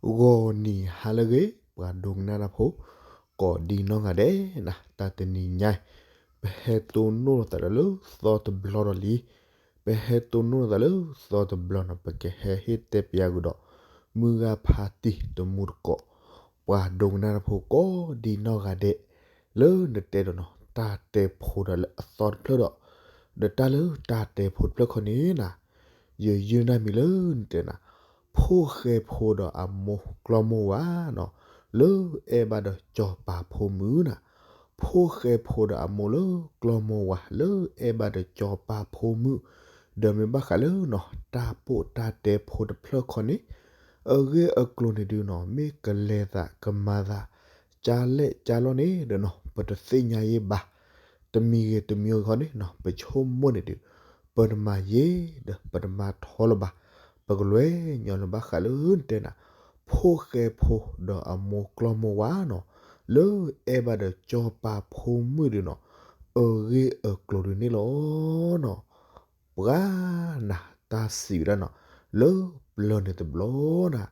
ဂီၤနံၤဟါလၢအဂ့ၤ ပှၤဒိကနၣ်တၢ်ဖိ ကိးဒံနီၢ်ဂၤဒဲးနၤ, တၢ်တနံၤညါအံၤ ပဟဲတိၢ်နီၣ်လိာ်သးဒီးလၢသီတဘျီဒီးလံ. ပဟဲတိၢ်နီၣ်လိာ်သးလၢသီတဘျီန့ၣ် ပကဟဲဟ့ၣ်တဲပျးဃုာ်ဒီး မုၢ်ဂၤဖါတံၢ်တမူတကိး ပှၤဒိကနၣ်တၢ်ဖိကိးဒံနီၢ်ဂၤဒဲး လၢနတဲဒီးနီၤ တၢ်တဲဖိဒီးလၢအသီတဖျၢၣ်ဒီး ဒီးတၢ်လၢတၢ်တဲဖိတဖျၢၣ်ခီန့ၣ်နၤ ယယုၢ်နၢ်မံၤလၢနတဲနၤ ဖိၣ်ဃဲဖိဒီးအမိၢ်ကျီၢ်မိၢ်ဝၤနီၤ လၢအဲၣ်ဘၣ်ဒီးစီၤပၤဖိမုၣ်နၤ. ဖိၣ်ဃဲဖိဒီးအမိၢ်လၢကျီၢ်မိၢ်ဝၤ လၢအဲၣ်ဘၣ်ဒီးစီၤပၤဖိမုၣ် ဒီးမ့ၢ်ဘၣ်ဃးလၢနီၤ တၢ်ပိာ်တၢ်တဲဖိတဖျၢၣ်ခီန့ၣ် အဂ့ၢ်အကျိၤန့ၣ်ဒုးနီၤ မ့ၢ်ကလဲၤသးကမၤသး ကၢ်လဲၣ်ကၢ်လီၢ်န့ၣ်ဒီးနီၤ ပတသ့ၣ်ညါယဲဘၣ်. တမံၤဂ့ၤတမံၤဂ့ၤခီန့ၣ်နီၤ ပဆိကမိၣ်န့ၣ်ဒုး ပတမၤယဲ ဒီးပတမၤထီလၢၤဘၣ်. ပကလဲၤညီလၢဘၣ်ဃးလၢနတဲနၤ ဖိၣ်ဃဲဖိဒီးအမိၢ်ကျီၢ်မိၢ်ဝၤနီၤ လၢအဲၣ်ဘၣ်ဒီးစီၤပၤဖိမုၣ်ဒုးနီၤ အဂ့ၢ်အကျိၤဒုးန့ၣ်လီၤနီၤ. ပှၤနၤ တၢ်စံးဝဲဒၣ်နီၤ လၢပျၢၤန့ၣ်တဘျီနၤ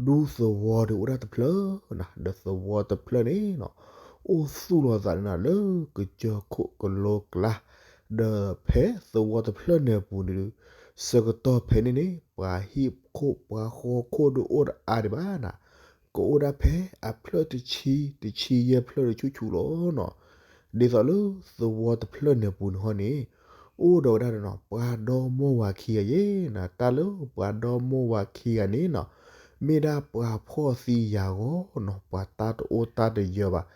ဒူသဝီဒုးအိၣ်ဒၣ်တဖျၢၣ်နၤ ဒီးသဝီတဖျၢၣ်န့ၣ်နီၤ အိၣ်သူၣ်လီၤသးန့ၣ်နီၤ လၢကစၢၢ်ခိၣ်ကလိကျါ ဒီးဖဲသဝီတဖျၢၣ်န့ၣ်အပူၤန့ၣ်ဒုး ဆၢကတီၢ်ဖဲန့ၣ်န့ၣ် ပှၤဟံၣ်ခိၣ်ပှၤဃီခိၣ်ဒုးအိၣ်တအါဒံးဘၣ်နၤ ကအိၣ်ဒၣ်ဖဲအဖျၢၣ်တဆံ တဆံယဲၢ်ဖျၢၣ်ဒုးဆူၣ်ဆူၣ်လီၤနီၤ. ဒ်သိးလၢသဝီတဖျၢၣ်န့ၣ်အပူၤန့ၣ်ဟီန့ၣ် အိၣ်ဒီးဝဲဒၣ်ဒီးနီၤ ပှၤဒီမိၢ်ဝၤခံဂၤယဲနၤ တၢ်လၢပှၤဒီမိၢ်ဝၤခံဂၤန့ၣ်နီၤ မ့ၢ်ဒၣ်ပှၤဖှီၣ်သံယာ်ဂီၤနီၤ ပှၤတၢ်တအိၣ်တၢ်တယၢၤဘၣ်.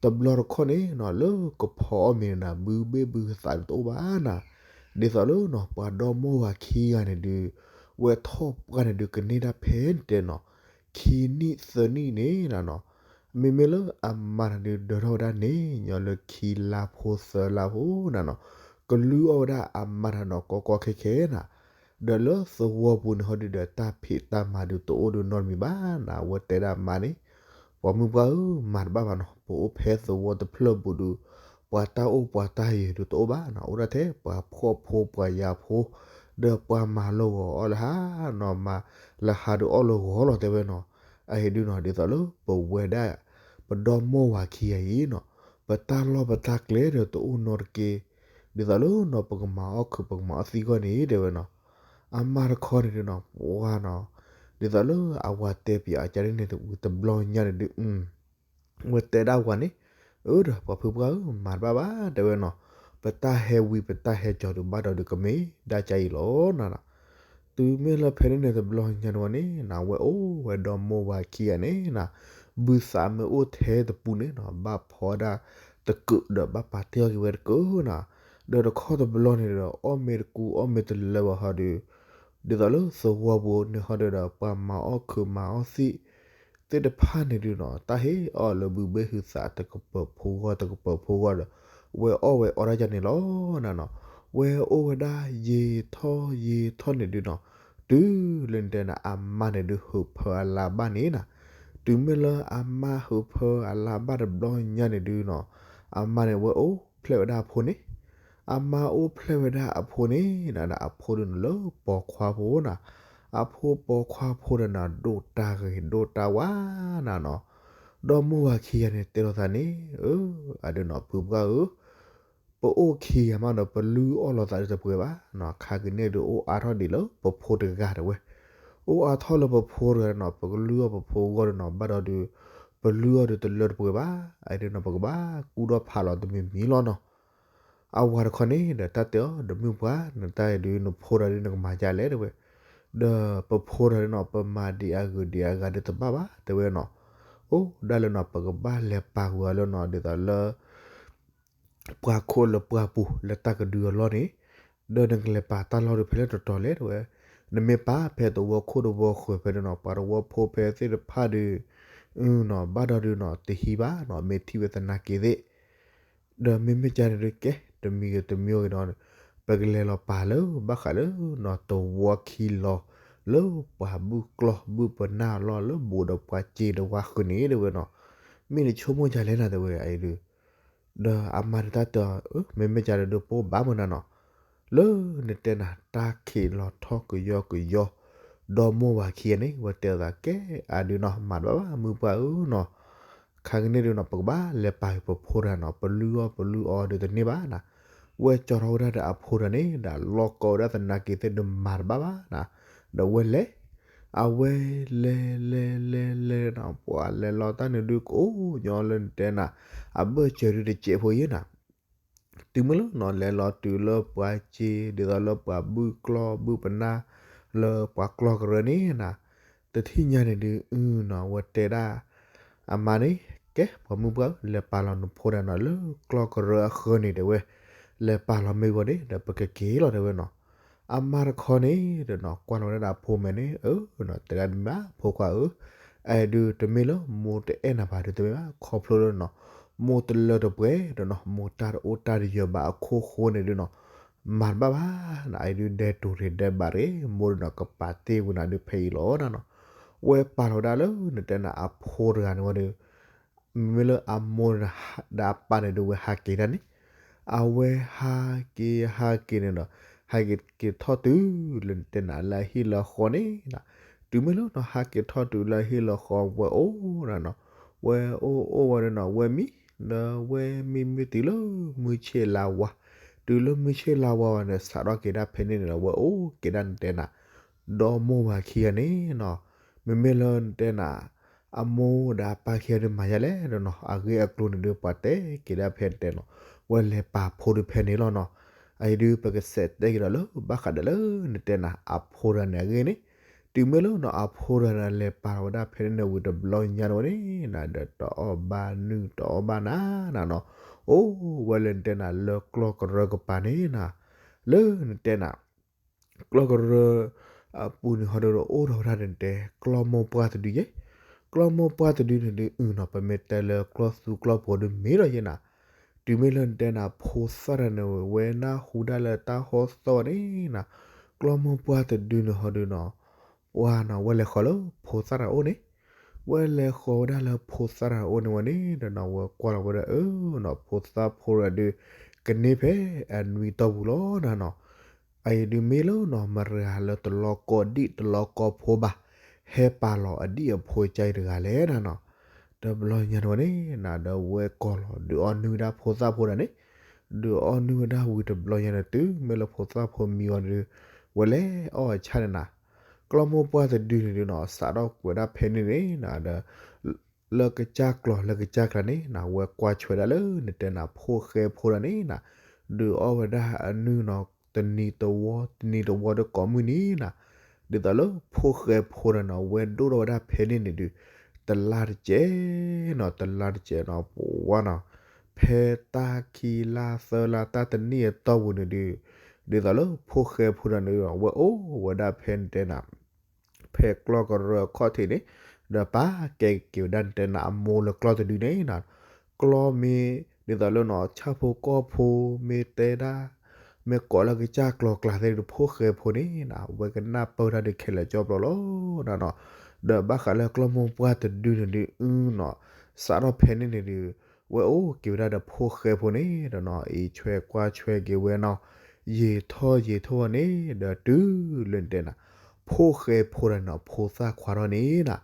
တဘျီတခီၣ်န့ၣ်နီၤ လၢကဖီအီၣ်မ့ၤန့ၣ်နၤ ဘုဘ့ၣ်ဘုသးဒုးတအိၣ်ဘၣ်နၤ. ဒ်သိးလၢနီၤ ပှၤဒီမိၢ်ဝၤခံဂၤန့ၣ်ဒုး ဝဲထီၣ်ပှၢ်န့ၣ်ဒုး ကန့ၢ်ဒၣ်ဖဲန့ၣ်တဲနီၤ ခံနံၣ်သၢနံၣ်န့ၣ်နၤနီၤ. မ့မ့ၢ်လၢအမါတၢ်ဒုး ဒၢထီၣ်ဝဲဒၣ်န့ၣ် ညီလၢခံလါဖိသၢလါဖိနၤနီၤ ကလုၢ်အီၣ်ဝဲဒၣ်အမါတၢ်နီၤ ကီကီခဲခဲနၤ. ဒီးလၢသဝီပူၤန့ၣ်ဟီဒုးဒီး တၢ်ဖံးတၢ်မၤဒုးတအိၣ်ဒုးနီတမံၤဘၣ်နၤ အဝဲတဲဒၣ်အမါန့ၣ် ပှၤမုၢ်ပှၢ်ဧၢ မၤတဘၣ်ဘၣ်နီၤ ပအိၣ်ဖဲသဝီတဖျၢၣ်ပူၤဒုး ပှၤတၢ်အိၣ်ပှၤတၢ်ယၢၤဒုးတအိၣ်ဘၣ်နီၤ အိၣ်ဒၣ်ထဲပှၤဖှီၣ်ဖိပှၤယာ်ဖိ ဒီးပှၤမၤလၢဂီၤအီၣ်လၢဟါနီၤ မၤလၢဟါဒုးအီၣ်လၢဂီၤလီၤတဲဝဲနီၤ. အဟ့ၣ်ဒုးနီၤ ဒ်သိးလၢပဝဲဒၣ် ပဒီမိၢ်ဝၤခံဂၤအံၤနီၤ ပတၢ်လီၢ်ပတၢ်ကျဲဒီးတအိၣ်နီတက့ၢ် ဒ်သိးလၢနီၤ ပကမၤအီၣ်ခုးပကမၤအီၣ်သံဂီၢ်န့ၣ် တဲဝဲနီၤ. အမါတခီန့ၣ်ဒုးနီၤ ပှၤနီၤ ဒ်သိးလၢအဝၤတဲပၠးအကါဒ်န့ၣ်တဘျီညါန့ၣ်ဒုး ဝဲတဲဒၣ်ဝၤန့ၣ် အၢဒီးပှၤဖုပှၢ်ဧၢ မၤတဘၣ်ဘၣ်တဲဝဲနီၤ ပတၢ်ဟဲဝံၤပတၢ်ဟဲကီၤဒုးဘၣ်ဒီးဒုးကမ့ၢ်ဒၣ်ကါအံၤလီၤနၤနီၤ. တုၤမ့ၢ်လၢဖဲန့ၣ်န့ၣ်တဘျီညါန့ၣ်ဝဲန့ၣ် နဝဲအိၣ်ဝဲဒီမိၢ်ဝၤခံဂၤန့ၣ်နၤ ဘုသးမ့ၢ်အိၣ်ထဲတပူၤန့ၣ်နီၤ ဘၣ်ဖီဒၣ်တကုးဒီးဘၣ်ပာ်တ့ၢ်အီၣ်က့ၤဝဲတကုးနၤ. ဒီးတခီတဘျီန့ၣ်ဒီး အီၣ်မ့ၢ်တကူအီၣ်မ့ၢ်တလၢဘၣ်ဟီဒုး ဒ်သိးလၢသဝီပူၤန့ၣ်ဟီဒုးဒီး ပှၤမၤအီၣ်ခုးမၤအီၣ်သံ သ့ၣ်တဖၣ်န့ၣ်ဒုးနီၤ တၢ်ဟ့ၣ်အီၣ်လၢဘုဘ့ၣ်ဟုသးတကပၢၤဖိဂီၢ်တကပၢၤဖိဂီၢ်ဒီး ဝဲအီၣ်ဝဲအီတၢ်ကန့ၣ်လီၤနၤနီၤ. ဝဲအိၣ်ဝဲဒၣ်ယံာ်ထီၣ်ယံာ်ထီၣ်န့ၣ်ဒုးနီၤ တုၤလၢနတဲနၤ အမါန့ၣ်ဒုးဟုးဖၢအလါဘၣ်န့ၣ်နၤ. တုၤမ့ၢ်လၢအမါဟုးဖၢအလါဘၣ်တဘျီညါန့ၣ်ဒုးနီၤ အမါန့ၣ်ဝဲအိၣ်ဖျဲၣ်ဝဲဒၣ်အဖိန့ၣ် အမါအိၣ်ဖျဲၣ်ဝဲဒၣ်အဖိန့ၣ်နၤ အဖိဒုးနၤလၢပိာ်ခွါဖိနၤ. အဖိပိာ်ခွါဖိဒီးနၤ ဒိၣ်တၢ်ဂ့ၤဒိၣ်တၢ်ဝါနၤနီၤ. ဒီမိၢ်ဝၤခံဂၤန့ၣ်တဲလိာ်သးန့ၣ် အၢ အဒုးနီၤ ဖုပှၢ်ဧၢ ပအိၣ်ခံဂၤမးဒီး ပလုၢ်အီၣ်လိာ်သးဒုးတပှဲၤဘၣ်နီၤ. ခါကန့ၣ်ဒုးအိၣ်အါထီၣ်ဒံးလၢပဖိတဂၤတဲဝဲ. အိၣ်အါထီၣ်လၢပဖိတဂၤနီၤ ပကလုၢ်အီၣ်ပဖိဂီၢ်ဒုးနီၤ ဘၣ်ဒီးဒုး ပလုၢ်အီၣ်ဒုးတလၢတပှဲၤဘၣ်. အဒုးနီၤ ပကဘၣ်ကူၣ်ထီၣ်ဖးလီၤတမံၤမံၤလီၤနီၤ. အဝၤတခီန့ၣ်ဒီးတၢ်တဲအီၤ ဒီးမုၢ်ပှၢ် နတၢ်အံၤဒုးနဖိတဂၤဒုးနကမၤဒ်လဲၣ်တဲဝဲ. ဒီးပဖိတဂၤဒုးနီၤ ပမၤဒံးအဂုၤဒံးအဂၤဒုးတဘၣ်ဘၣ်တဲဝဲနီၤ. အိၣ်ဒၣ်လၢနီၤ ပကဘၣ်လဲၤပာ်ဃုာ်အီၤလၢနီၤ ဒ်သိးလၢ ပှၤခိၣ်လၢပှၤပူၤလၢတၢ်ကဒုအလီၢ်န့ၣ်, ဒီးနကလဲၤပာ်တၢ်လီၢ်ဒုးဖဲလၢတတီၤလဲၣ်တဲဝဲ. နမ့ၢ်ပာ်ဖဲသဝီခိၣ်သဝီဃၢၤဖဲန့ၣ်နီၤ ပှၤသဝီဖိဖဲသ့ၣ်တဖၣ်ဒုး နီၤ ဘၣ်ဒီးဒုးနီၤ တဟံးဘၣ်နီၤ မ့ၢ်ထံၣ်ဝဲသနာ်က့သ့ၣ် ဒီးမ့မ့ၢ်ကန့ၣ်ဒုးကဲ တမံၤဂ့ၤတမံၤဂ့ၤဒီး ပကလဲၤလီၤပာ်လၢဘၣ်ဃးလၢနီၤ သဝီခံလီၤ လၢပှၤဘုၣ်ကျီၢ်ဘုၣ်ပနၢ်အလီၢ် လၢဘူးဒီးပှၤစ့ဒီးဝါဃုာ်န့ၣ်တဲဝဲနီၤ. မ့ၢ်နဆိကမိၣ်ဒ်လဲၣ်နၤတဲဝဲအံၤဒုး ဒီးအမါန့ၣ်တၢ်တဲအီၤ မ့မ့ၢ်ကန့ၣ်ဒုး ပအိၣ်ဘၣ်မုၢ်နၤနီၤ. လၢနတဲနၤ တၢ်ခံးလီၤထီၣ်ကယီကယီ ဒီမိၢ်ဝၤခံဂၤန့ၣ် ဝဲတဲအသး ကဲအဒုးနီၤ မၤတဘၣ်ဘၣ် မုၢ်ပှၢ်ဧၢနီၤ, ခါကန့ၣ်ဒုးနီၤ ပကဘၣ်လဲၤပာ်ဂ့ၤပဖိတဂၤနီၤ, ပလုၢ်အီၣ်ပလုၢ်အီဒုးတန့ၢ်ဘၣ်နီၤ, ဝဲကၠီထီၣ်ဝဲဒၣ်ဒီးအဖိတဂၤန့ၣ် ဒီးလီၢ်ကီဝဲဒၣ်သနာ်က့သ့ၣ်ဒုးမၤတဘၣ်ဘၣ်နီၤ, ဒီးဝဲလဲၤ အဝဲလဲၤလဲၤလဲၤလဲၤနီၤ ပှၤလဲၤလီၤတၢ်န့ၣ်ဒုးကအိၣ်ညီလၢနတဲနၤ အဘၢၣ်စၢၤဒုးတစဲးဖိယဲနီၤ တုၤမ့ၢ်လၢနီၤ လဲၤလီၤတုၤလၢပှၤစ့ ဒ်သိးလၢပှၤဘုၣ်ကျီၢ်ဘုၣ်ပနၢ် လၢပှၤကျီၢ်ကရၢန့ၣ်နီၤ, တထံၣ်ညါန့ၣ်ဒုး အုနီၤ ဝဲတဲဒၣ် အမါန့ၣ် ကဲ ပှၤမုၢ်ပှၢ်ဧၢ လဲၤပာ်လီၤနဖိတဂၤနီၤ လၢကျီၢ်ကရၢအဃၢၤန့ၣ် တဲဝဲ, လဲၤပာ်လီၤမ့ၢ်ဝံၤန့ၣ် ဒီးပကက့ၤလီၤ တဲဝဲနီၤ, အမါတခီန့ၣ်ဒီးနီၤ ကွၢ်လီၤဝဲဒၣ်အဖိမဲာ်န့ၣ် အၢနီၤ တဲဒၣ်မ့ၢ်ဘၣ် ဖိခွါဧၢ, အဲၣ်ဒုးတမ့ၢ်လၢမိၢ်တအဲၣ်နၤဘၣ်ဒုး တမ့ၢ်ဘၣ် ခီဖျိလၢနီၤ မိၢ်တလၢတပှဲၤဒီးနီၤ မိၢ်တၢ်တအိၣ်တၢ်တယၢၤဘၣ်အခိၣ်ဃိန့ၣ်ဒုးနီၤ မၤတဘၣ်ဘၣ်နီၤ အအံၤဒုးဒဲတူာ်ရ့ၣ်ဒဲဘၣ်ရ့ၣ် မိၢ်ဒုးနီၤ ကပာ်တ့ၢ်ဝံၤနၤဒုးဖဲအံၤလီၤနီၤ, ဝဲပာ်လီၤဝဲဒၣ်လၢနတဲနၤအဖိတဂၤန့ၣ်ဝံၤဒီး မ့မ့ၢ်လၢအမိၢ်ဒီးအပၢ်န့ၣ်ဒုး ဝဲဟးက့ၤဒၣ်န့ၣ်, အဝဲဟးက့ၤဟးက့ၤန့ၣ်ဒီး ဟးက့ၤက့ၤထီၣ်တုၤလၢနတဲနၤလၢအဟံၣ်လၢဃီန့ၣ်နီၤ, တုၤမ့ၢ်လၢနီၤ ဟးက့ၤထီၣ်တုၤလၢအဟံၣ်လၢဃီ ဝဲအိၣ်ဒၣ်နီၤ, ဝဲအိၣ်အိၣ်ဝဲဒၣ်နီၤ ဝဲမံ ဒီးဝဲမံမ့ၢ်တုၤလၢမုၢ်ဆ့ၣ်လါဝါ, တုၤလၢမုၢ်ဆ့ၣ်လါဝါဝဲန့ၣ် စးထီၣ်က့ၤဒၣ်ဖဲန့ၣ်န့ၣ်ဒီး ဝဲအိၣ်က့ၤဒၣ်နတဲနၤ ဒီမိၢ်ဝၤခံဂၤန့ၣ်နီၤ, မ့မ့ၢ်လၢနတဲနၤ အမိၢ်ဒီးအပၢ်ခံဂၤဒုးမၤယါလဲၣ်ဒီးနီၤ အဂ့ၢ်အကျိၤန့ၣ်ဒုး ပှၤတဲက့ၤဒၣ်ဖဲနတဲနီၤ, ဝဲလဲၤပာ်ဖိဒုးဖဲန့ၣ်လီၤနီၤ, အအံၤဒုး ပကစးတဲက့ၤဒီးလၢဘၣ်ဃးဒီးလၢနတဲနၤ အဖိတဂၤန့ၣ်အဂ့ၢ်န့ၣ်, တုၤမ့ၢ်လၢနီၤ အဖိတဂၤန့ၣ် လဲၤပာ်လီၤဝဲဒၣ်ဖဲန့ၣ်န့ၣ်ဝံၤတဘျီညါန့ၣ်ဝဲန့ၣ်နီၤ ဒီးတအီၣ်ဘၣ်နုၢ်တအီၣ်ဘၣ်နၤနၤနီၤ, အိၣ်ဝဲလၢနတဲနၤလၢကျီၢ်ကရၢကပၤန့ၣ်နီၤ, လၢနတဲနၤ ကျီၢ်ကရၢ အပူၤန့ၣ်ဟီဒုး အိၣ်ထီၣ်ဝဲဒၣ်န့ၣ်တဲ ကျီၢ်မိၢ်ပှၢ်တဒုယဲ, ကျီၢ်မိၢ်ပှၢ်တဒုန့ၣ်ဒုး အုနီၤ ပမ့ၢ်တဲလၢကျီၢ်သူကျီၢ်ဖိဒုးမ့ၢ်ဒီးယဲနီၤ, တုၤမ့ၢ်လၢနတဲနၤ ဖိသၣ်တဂၤန့ၣ် ဝဲနၢ်ဟူဒၣ်လၢတၢ်ဟီသီန့ၣ်နီၤ, ကျီၢ်မိၢ်ပှၢ်တဒုန့ၣ်ဟီဒုးနီၤ ပှၤနီၤ ဝဲလဲၤဃီၤလၢဖိသၣ်တဂၤအိၣ်န့ၣ်, ဝဲလဲၤဃီၤဝဲဒၣ်လၢဖိသၣ်တဂၤအိၣ်န့ၣ်ဝဲန့ၣ်ဒီးနီၤ ဝဲကွၢ်လီၤဝဲဒၣ်အၢနီၤ ဖိသၣ်ဖိတဂၤဒုး ကန့ၢ်ဖဲအနွံတီၢ်ပူၤလီၤနၤနီၤ, အအံၤဒုးမ့ၢ်လၢနီၤ မတၤတဂၤလၢတလီၤကီဒံၣ်တလီၤကီဖိဘၣ်, ဟဲပာ်လီၤအဒံၣ်အဖိကါအံၤတဂၤလဲၣ်နၤနီၤ, တဘျီညါန့ၣ်ဝဲန့ၣ်နၤ ဒီးဝဲကိးလီၤ ဒုးအီၣ်နုၢ်ဝဲဒၣ်ဖိသၣ်ဖိတဂၤန့ၣ်, ဒုးအီၣ်နုၢ်ဝဲဒၣ်ဝံၤတဘျီညါန့ၣ် တုၤမ့ၢ်လၢဖိသၣ်ဖိမံဝံၤဒီး ဝဲလဲၤအီၣ်အဆၣ်န့ၣ်နၤ, ကျီၢ်မိၢ်ပှၢ်တဒုန့ၣ်ဒုးနီၤ စးထီၣ်ကွဲးဒၣ်ဖဲန့ၣ်န့ၣ်နၤဒီး လၢကစၢ်ကျီၤလၢကစၢ်ကျါန့ၣ်နၤ ဝဲကွၢ်ဆွဲဒၣ်လၢနတဲနၤ ဖိၣ်ဃဲဖိတဂၤန့ၣ်နၤ, ဒုးအီၣ်ဝဲဒၣ်အနုၢ်နီၤ တနံၤတဝီ တနံၤတဝီဒီးကိးမုၢ်နံၤနၤ, ဒ်သိးလၢဖိၣ်ဃဲဖိတဂၤနီၤ ဝဲဒိၣ်ထီၣ်ဝဲဒၣ်ဖဲန့ၣ်န့ၣ်ဒုး တလါတစဲးနီၤ တလါတစဲးနီၤ ပဝါနီၤ, ဖဲတၢ်ခံလါသၢလါတၢ်တနံၣ်အတီၢ်ပူၤန့ၣ်ဒုး ဒ်သိးလၢဖိၣ်ဃဲဖိတဂၤန့ၣ် ဝဲအိၣ်ဝဲဒၣ်ဖဲနတဲနၤ ဖဲကျီၢ်ကရၢအခီၣ်ထံးန့ၣ်, ဒီးပာ်ကဲက့ၤဝဲဒၣ်နတဲနၤအမိၢ်လၢကျီၢ်တဒုန့ၣ်နၤ, ကျီၢ်မ့ၢ် ဒ်သိးလၢနီၤ ဆၣ်ဖိကီၢ်ဖိမ့ၢ်တဲဒၣ် မ့ၢ်ကိးလၢကစၢ်ကျီၤကျါသ့ၣ်ဒုး ဖိၣ်ဃဲဖိန့ၣ်နၤ ဝဲကနၢ်ပၢၢ်တၢ်ဒုးခဲလၢာ်ကၠီဖျိလီၤနၤနီၤ, ဒီးဘၣ်ဃးလၢကျီၢ်မိၢ်ပှၢ်တဒုန့ၣ်ဒုးအုနီၤ, စးထီၣ်ဖဲန့ၣ်န့ၣ်ဒုး ဝဲအိၣ်က့ၤဝဲဒၣ်ဒီးဖိၣ်ဃဲဖိန့ၣ်ဒီးနီၤ အံးဆွဲကွၢ်ဆွဲက့ၤဝဲနီၤ, ယံာ်ထီၣ်ယံာ်ထီၣ်န့ၣ် ဒီးတုၤလၢနတဲနၤ ဖိၣ်ဃဲဖိတဂၤန့ၣ်နီၤ ဖိသၣ်ခွါထီၣ်န့ၣ်နၤ,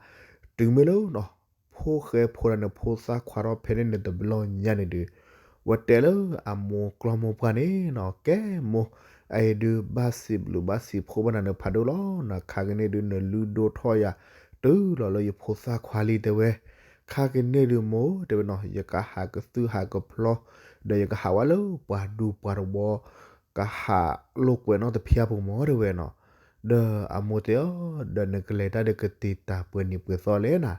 တုၤမ့ၢ်လၢနီၤ ဖိၣ်ဃဲဖိတဂၤန့ၣ် ဖိသၣ်ခွါထီၣ်ဖဲန့ၣ်န့ၣ်တဘျီညါန့ၣ်ဒုး ဝဲတဲလၢအမိၢ်ကျီၢ်မိၢ်ပှၢ်န့ၣ်နီၤ ကဲမိၢ် အအံၤဒုးဘၣ်စံးဘျုးဘၣ်စံးဖှိၣ်ဘၣ်နၤန့ၣ်ဖးဒိၣ်လီၤနၤ, ခါကန့ၣ်ဒုးနလုၢ်ဒိၣ်ထီၣ်ယၤ တုၤလီၤလၢယဖိသၣ်ခွါလံတဲဝဲ, ခါကန့ၣ်ဒုးမိၢ်တဲဝဲနီၤ ယကဟးကသုၣ်ဟးကဖျီ ဒီးယကဟးဝဲလၢပှၤဒူပှၤတဝီ ကဟးလိာ်ကွဲနီၣ်တဖၣ်ဖိမၢ်တဲဝဲနီၤ, ဒီးအမိၢ်တဲအီၤ ဒီးနကလဲၤတၢ်ဒီးကတ့ၤတၢ်ပှဲၤနံၣ်ပှဲၤသီလဲၣ်နၤ,